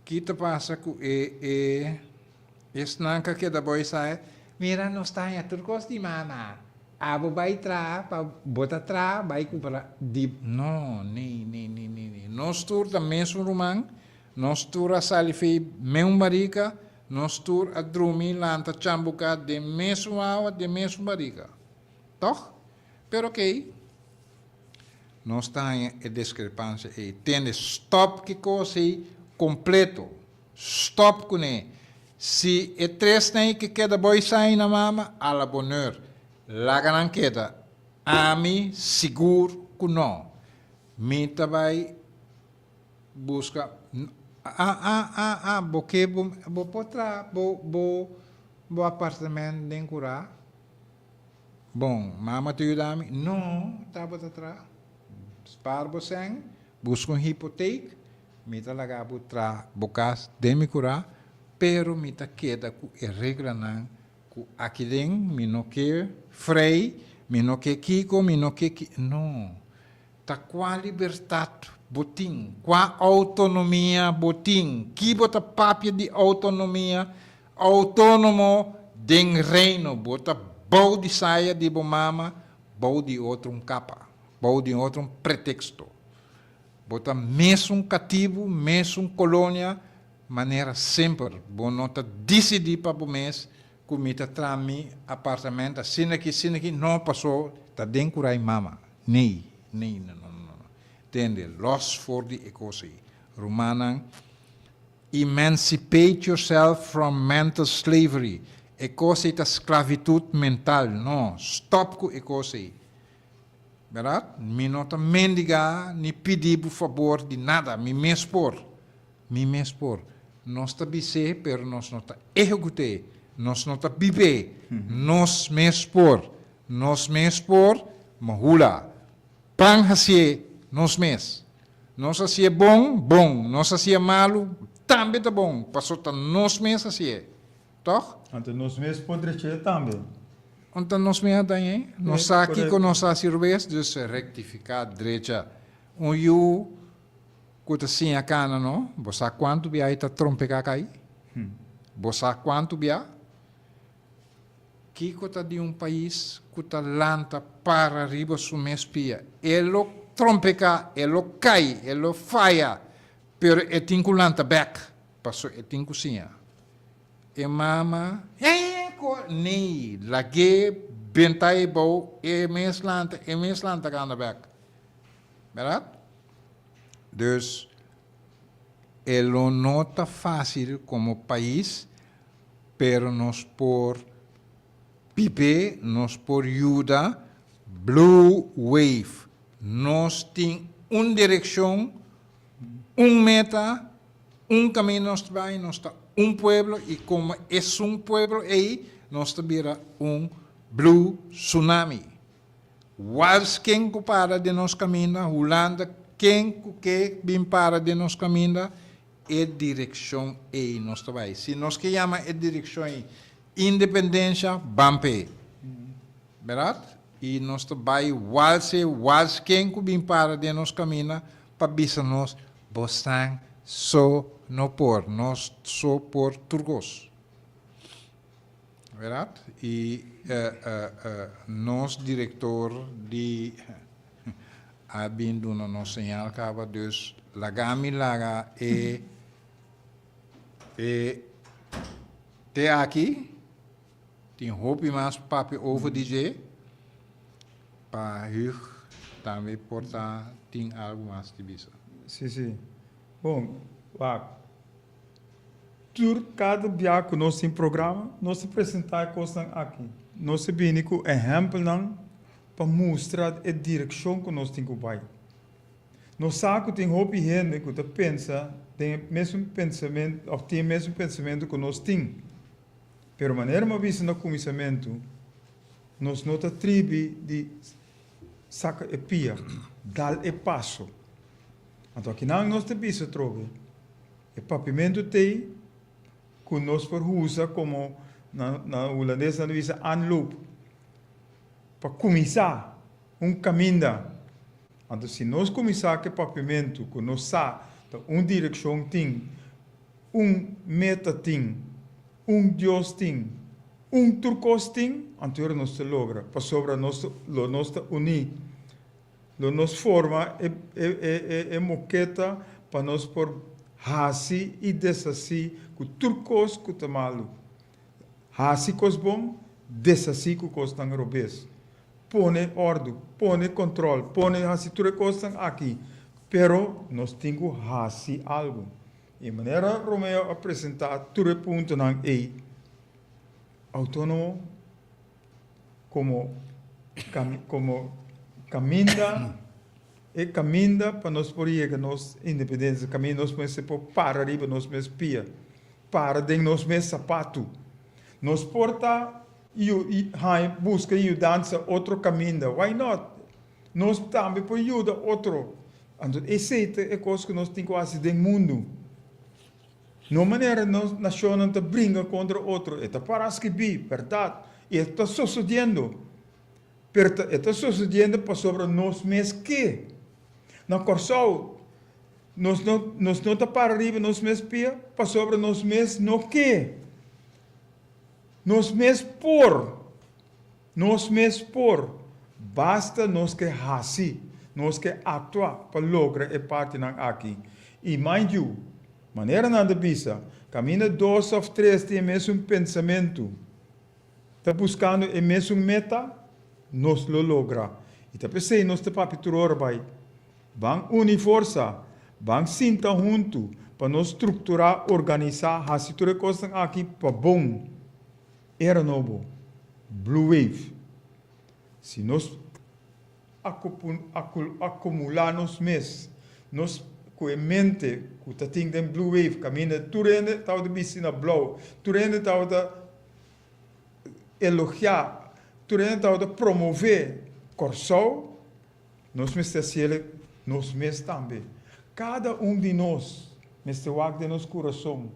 Ki ta pasa ku e e esnan ka keda bo esai? Mira nos ta haña tur kos di mama. Abo bai traha pa bo ta traha bai kumpra di no nee nee nee nee nee nos tur ta mesun ruman nos tur a sali fei meun barika nos tur a drumi lanta chambuka den mesun awa den mesun barika tog pero okey. Nos ta haña e diskrepansia ei. Tende, stòp ki kos ei kompleto. Stòp kuné. Si e tresnan ei ke keda boi sai na mama, a la bonheur. Laga nan keda. Ami sigur ku no. Mi ta bai buska. Ah, ah, ah, ah, bo ke bo, bo por traha bo, bo, bo apartement den kurá? Bon, mama ta yuda mi? No, tabata traha. Spaar bo sèn, buska un hipoteek, Mi ta laga bo traha bo kas den mi kurá, pero mi ta keda ku e reglanan ku aki den mi no ke frei, mi no ke kiko, mi no ke ki. No. Ta kua libertat bo tin? Kua outonomia bo tin? Ki bo ta papia di outonomia? Outónomo den Reino, bo ta bou di saya di bo mama, bou di otro un kapa, bou di otro un preteksto. Bo ta mesun katibu, mesun kolonia, manera semper. Bo no ta disidí pa bo mes ku mi ta traha mi apartamento asina aki, asina aki, no, paso ta den kurai mama. Nee, nee, no, no, no, no. Tende, los for di e kos ei. Rumannan, emancipate yourself from mental slavery. E kos ei ta sklavitut mental. No, stòp ku e kos ei. Bèrdat? Mi no ta mendigá ni pidi bo fabor di nada. Mi mes por. Mi mes por. Nos ta bis'é, pero nos no ta ehekut'é. Nos no ta bib'é. Nos mes por. Nos mes por, ma hula. Ban hasié nos mes. Nos hasié bon, bon. Nos hasié malu, tambe ta bon, paso ta nos mes hasié. Tòg? Anto nos mes por drech'é tambe. Anto nos mes a dañ'é. Nos sa kiko nos a hasi robes, dus rektifiká, drecha. Un yu ku ta siña kana no, bo sa kuantu bia e ta trompeká kai? Bo sa kuantu bia? Kiko ta di un pais ku ta lanta para riba su mes pia? E lo trompeká, e lo kai, e lo faya, pero e tin ku lanta bèk, paso e tin ku siña. E mama, eh, ko, nee, lag'é benta e bou, e mes lanta, e mes lanta kanda bèk. Bèrdat? Dus, e lo no ta fásil komo pais, pero nos por bib'é, nos por yuda Blue Wave. Nos tin un direkshon, un meta, un kaminda nos ta bai, nos ta un pueblo i komo esun pueblo ei nos ta bira un Blue Tsunami. Wals ken ku para den nos kaminda, Hulanda ken ku ke bin para den nos kaminda, e direkshon ei nos ta bai. Si nos ke yama e direkshon ei independensha, ban p'e. Bèrdat? I nos ta bai wals e wals ken ku bin para den nos kaminda pa bisa nos, Bosnan so no por, nos so por tur kos. Bèrdat? I nos direktor di a bin duna nos señal kaba, dus laga mi laga e e te aki. Tin hopi mas papia over di dje pa Hugh tambe por ta tin algu mas di bisa. Sí, sí. Bon, wak. Tur kada bia ku nos tin programa, nos ta presentá e kosnan aki. Nos ta bini ku ehèmpelnan pa mustra e direkshon ku nos tin ku bai. Nos sa ku tin hopi hende ku ta pensa den e mesun pensamentu òf tin e mesun pensamentu ku nos tin. Pero manera mi a bisa na kuminsamentu, nos no ta tribi di saka e pia, dal e paso. Anto akinan nos ta bisa atrobe, e papiamentu t'ei ku nos por usa komo, na hulandes nan ta bisa aanloop, pa kuminsá un kaminda. Anto si nos kuminsá ku e papiamentu ku nos sa ta un direkshon tin, Un meta tin, un Dios tin, un tur kos tin, anto ora nos ta logra, pasobra nos lo nos ta uní, lo nos forma e e e moketa pa nos por hasi i deshasí ku tur kos ku ta malu. Hasi kos bon, deshasí ku kosnan robes. Pone òrdu, pone kòntròl, pone hasi tur e kosnan aki, pero nos tin ku hasi algu. E manera Romeo a presentá tur e puntonan ei, outónomo komo komo kaminda, e kaminda pa nos por yega nos independensia, kaminda nos mester por para riba nos mes pia, para den nos mes sapatu. Nos por ta haña buska yudansa otro kaminda, why not? Nos tambe por yuda otro. Anto esei ta e kos ku nos tin ku hasi den mundu. No manera nos nashonnan ta bringa kontra otro, e ta para skibí, bèrdat, i e ta sosodiendo. Pero ta e ta sosodiendo pasobra nos mes ke. Na Kòrsou nos no nos no ta para riba nos mes pia pasobra nos mes no ke. Nos mes por. Nos mes por. Basta nos ke hasi, nos ke aktua pa logra e partinan aki. I mind you, manera nan ta bisa, kaminda dos òf tres tin e mesun pensamentu, ta buskando e mesun meta, nos lo logra. I ta p'esei nos ta papia tur ora bai, Ban uni forsa, ban sinta huntu pa nos strukturá, organisá, hasi tur e kosnan aki pa bon. Era nobo, Blue Wave. Si nos akumulá nos mes, nos ku e mente ku ta tin den Blue Wave, kaminda tur hende tabata bisti na blou, tur hende tabata elogiá, tur hende tabata promové Kòrsou, nos mester hasiel nos mes tambe. Kada un di nos mester wak den nos kurason,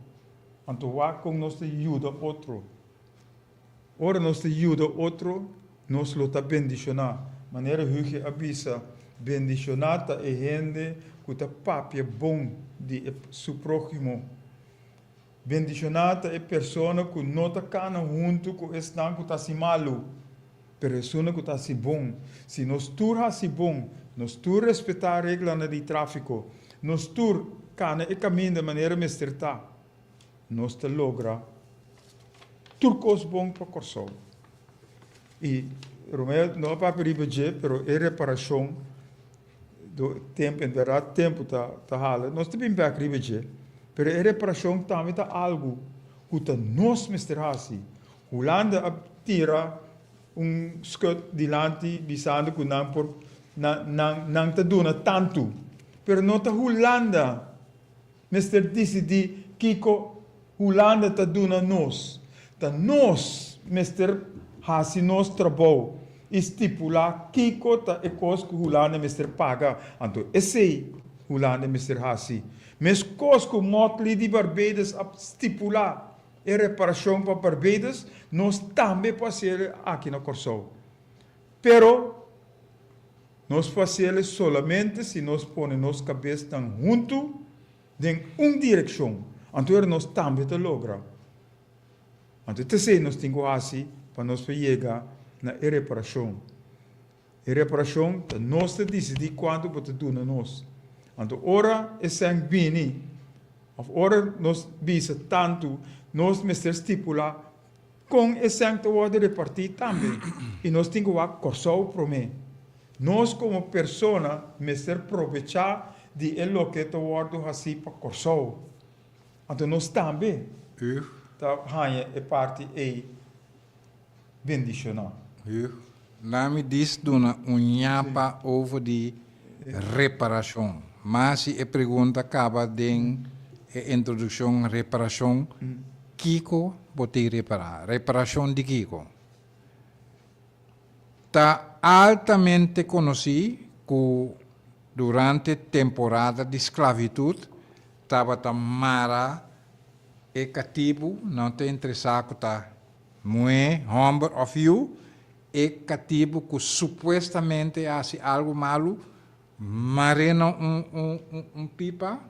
anto wak kon nos ta yuda otro. Ora nos ta yuda otro, nos lo ta bendishoná. Manera Huge a bisa, Bendishoná ta e hende ku ta papia bon di su próhimo. Bendishoná ta e persona ku no ta kana huntu ku esnan ku ta hasi malu, pero esunnan ku ta hasi bon. Si nos tur hasi bon, nos tur respetá reglanan di tráfiko, nos tur kana e kaminda manera mester ta, nos ta logra tur kos bon pa Kòrsou. I Romeo no a papia riba dje, pero e reparashon Do tempu, en bèrdat tempu ta ta hala. Nos ta bin bèk riba dje, pero e reparashon tambe ta algu ku ta nos mester hasi. Hulanda a tira un skut dilanti bisando ku nan por nan nan nan ta duna tantu, pero no ta Hulanda Mester disidí kiko Hulanda ta duna nos. Ta nos mester hasi nos trabou i stipulá kiko ta e kos ku Hulanda mester paga. Anto esei Hulanda mester hasi. Meskos ku Motley di Barbados a stipulá e reparashon pa Barbados, nos tambe por hasiel aki na Kòrsou. Pero. Nos por hasiel solamente si nos pone nos kabesnan huntu den un direkshon. Anto ora nos tambe ta logra. Anto ta esei nos tin ku hasi pa nos por yega na e reparashon. E reparashon ta nos ta disidí kuantu bo ta duna nos. Anto ora e sèn bini òf ora nos bisa tantu, nos mester stipulá Kon e sèn ta wòrdu repartí tambe i nos tin ku wak Kòrsou promé. Nos komo persona mester probechá di e loke ta wòrdu hasí pa Kòrsou. Anto nos tambe ta haña e parti ei bendishoná. Laat mi dis duna un ñapa over di reparashon. Mas si e pregunta kaba den e introdukshon reparashon, kiko bo tin repará? Reparashon di kiko? Ta altamente konosí ku durante temporada di sklavitut tabata mara e katibu, nan ta interesá ku ta Muhé, hòmber òf yu, e katibu ku supuestamente a hasi algu malu, mar'é na un un un un pipa,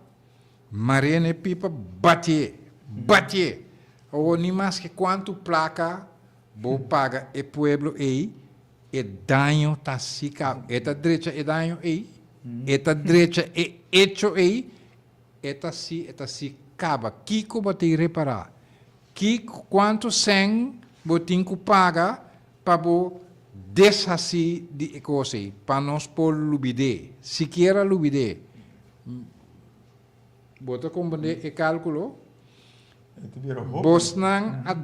mar'é na e pipa, batié, batié! Awor ni maske kuantu plaka bo paga e pueblo ei, e daño ta hasi kaba. E ta drecha e daño ei, e ta drecha e echo ei, e ta hasi, e ta hasi kaba. Kiko bo tin repará? Kiko, kuantu sèn bo tin ku paga pa bo deshasí di e kos ei, pa nos por lubid'é, sikiera lubid'é? Bo ta komprendé e kálkulo? Bosnan a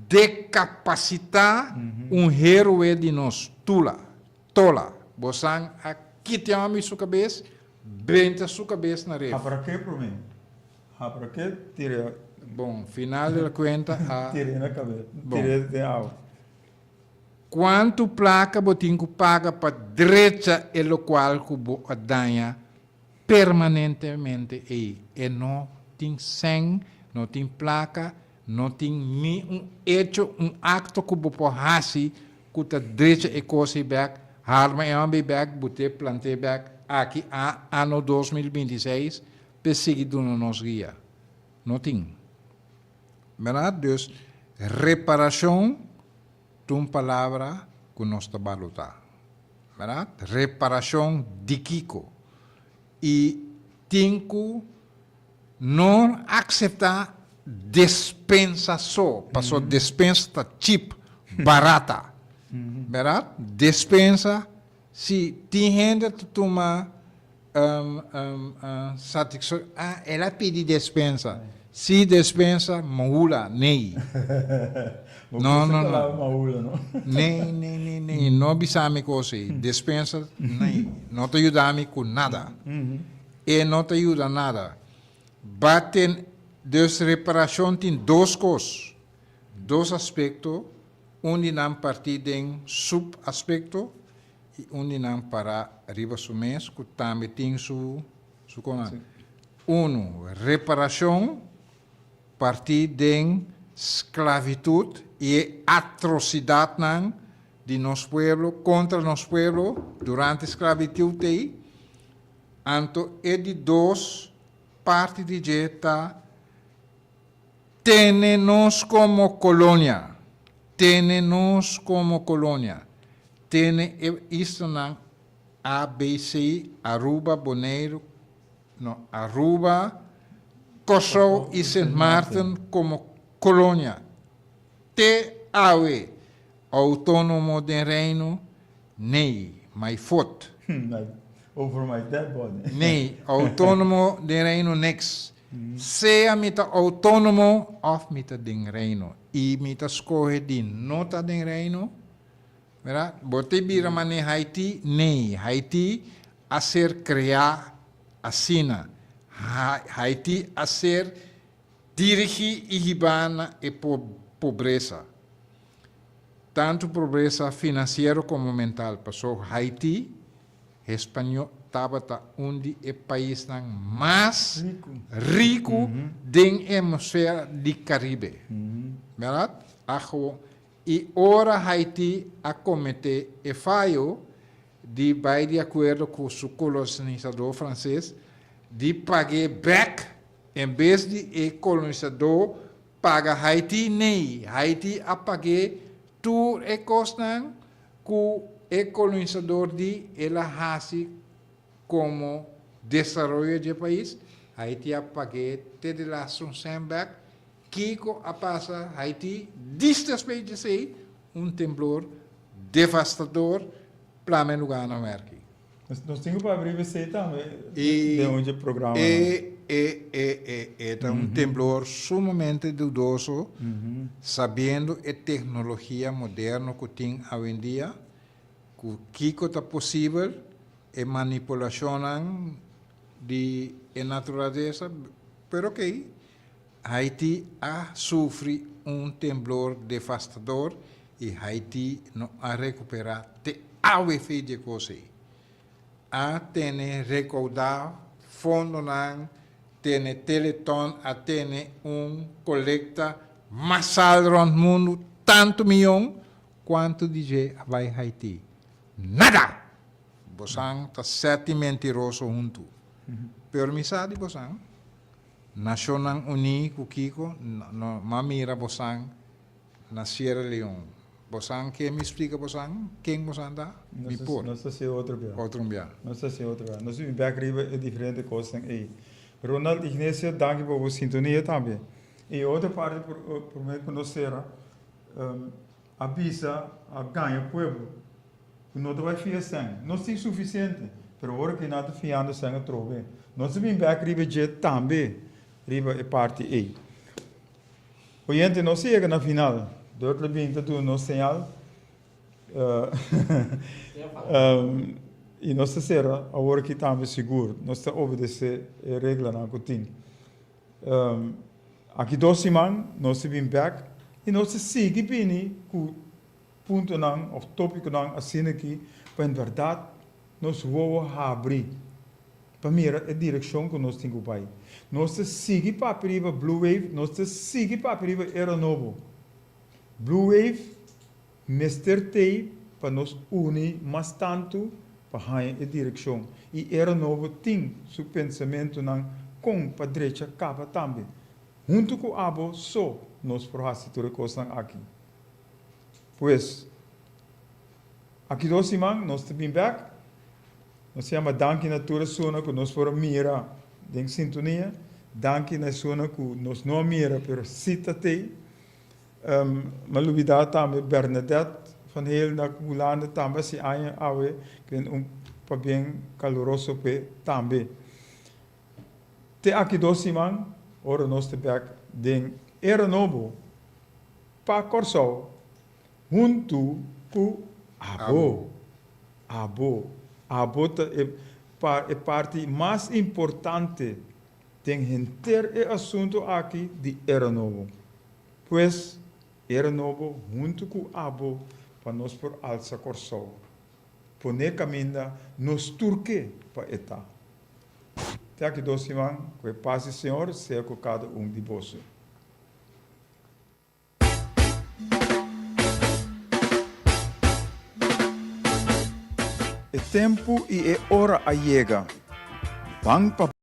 dekapasitá un héroe di nos, Tula, Tola. Bosan a kita homi su kabes, benta su kabes na ref. Habraké promé. Habraké tira. Bon, final di la kuenta a. Tir'é na kabes, tir'é den awa. Kuantu plaka bo tin ku paga pa drecha e lokual ku bo a daña? permanentemente ei. E no tin sèn, no tin plaka, no tin ni un echo, un akto ku bo por hasi ku ta drecha e kos ei bèk, harma e hòmber ei bèk, bot'é plant'é bèk aki a ano 2026 p'e sigui duna nos guia. No tin. Bèrdat? Dus reparashon ta un palabra ku nos ta balotá. Bèrdat? Reparashon di kiko? I tin ku no akseptá despensa so, pasobra despensa ta chip, barata. Bèrdat? Despensa, si tin hende ta tuma satisfakshon, ah, el a pidi despensa. Si despensa, mahula, nee. No, no, no. Nee, nee, nee, nee. No bisa mi kos ei. Despensa, nee. No ta yuda mi ku nada. E no ta yuda nada. Baten, dus reparashon tin dos kos, dos aspekto, un di nan partí den subaspekto i un di nan pará riba su mes ku tambe tin su su konan. Unu, reparashon partí den sklavitut i e atrosidatnan di nos pueblo kontra nos pueblo durante sklavitut ei, anto e di dos parti di dje ta tene nos komo kolonia, tene nos komo kolonia, tene e islanan ABC, Aruba, Boneiru, no, Aruba, Kòrsou i Sint Maarten komo kolonia. Te awe, outónomo den Reino, nee, my foot. Over my dead body. Nee, outónomo den Reino niks. Sea mi ta outónomo òf mi ta den Reino. I mi ta skohe di no ta den Reino. Mira, bo te bira manera Haiti? Nee, Haiti a ser kreá asina. Haiti a ser dirigí i hibá na e pobresa. Tantu pobresa finansiero komo mental. Pasobra Haiti, Español, tabata un di e paisnan mas riku den e hemisfera di Karibe. Bèrdat? Awo I ora Haiti a kometé e fayo di bai di akuerdo ku su kolonisadó franses di pag'é bèk en bes di e kolonisadó paga Haiti, nee, Haiti a pag'é tur e kosnan ku e kolonisador di el a hasi komo desaroyo dje pais, Haiti a pag'é te di lastu un sèn bèk. Kiko a pasa Haiti dis despues di esei? Un temblor devastador plama e lugar na werki. Nos tin ku papia riba esei tambe den un dje programanan. E e e e e ta un temblor sumamente dudoso sabiendo e teknologia moderno ku tin awendia ku kiko ta posibel e manipulashonnan di e naturalesa pero okey Haiti a sufri un temblor devastador i Haiti no a rekuperá te awe fe dje kos ei. A tene rekoudá fondonan, tene teleton, a tene un kolekta masal rònt mundu, tantu miyon, kuantu di dje a bai Haiti? Nada! Bosan ta sèti mentiroso huntu. Pero mi sa di bosan. Nashonnan Uní ku kiko? No, m'a mira bosan na Sierra Leone. Bosan ke mi splika bosan ken bosan ta? Mi por. Nos ta hasié otro bia. Otro bia. Nos ta hasié otro bia. Nos bin bek riba e diferente kosnan ei. Ronald Ignacio, danki pa bo sintonia tambe. E otro parti promé ku nos sera, a bisa, a gaña pueblo ku no ta bai fia sèn. Nos tin sufisiente, pero ora ku nan ta fiando sèn atrobe. Nos ta bin bèk riba dje tambe, riba e parti ei. Oyente, nos a yega na final. Dort lo bin ta duna nos señal. I nos ta sera awor aki tambe sigur. Nos ta obedesé e reglanan ku tin. Aki dos siman nos ta bin bèk i nos ta sigui bini ku puntonan òf tópikonan asina aki pa en bèrdat nos wowo habri. Pa mira e direkshon ku nos tin ku bai. Nos ta sigui papia riba Blue Wave, nos ta sigui papia riba Era Nobo. Blue Wave mester t'ei pa nos uni mas tantu pa haña e direkshon. I Era Nobo tin su pensamentunan kon pa drecha kaba tambe. Huntu ku abo so nos por hasi tur e kosnan aki. Pues, aki dos siman nos ta bin bèk. Nos yama danki na tur esunnan ku nos por a mira den sintonia. Danki na esunnan ku nos no a mira pero si ta tei. Mi a lubida tambe Bernadette van Heel na Hulanda tambe a hasi aña awe ku un pabien kaluroso p'e tambe. Te aki dos siman ora nos ta bek den Era Nobo pa Kòrsou huntu ku abo. Abo. Abo ta e e parti mas importante den henter e asuntu aki di Era Nobo. Pues, Era Nobo huntu ku abo pa nos por alsa Kòrsou. Pone kaminda nos tur ke pa e ta. Te aki dos siman, ku e pas di Señor sea ku kada un di boso. E tempu i e ora a yega. Ban pa.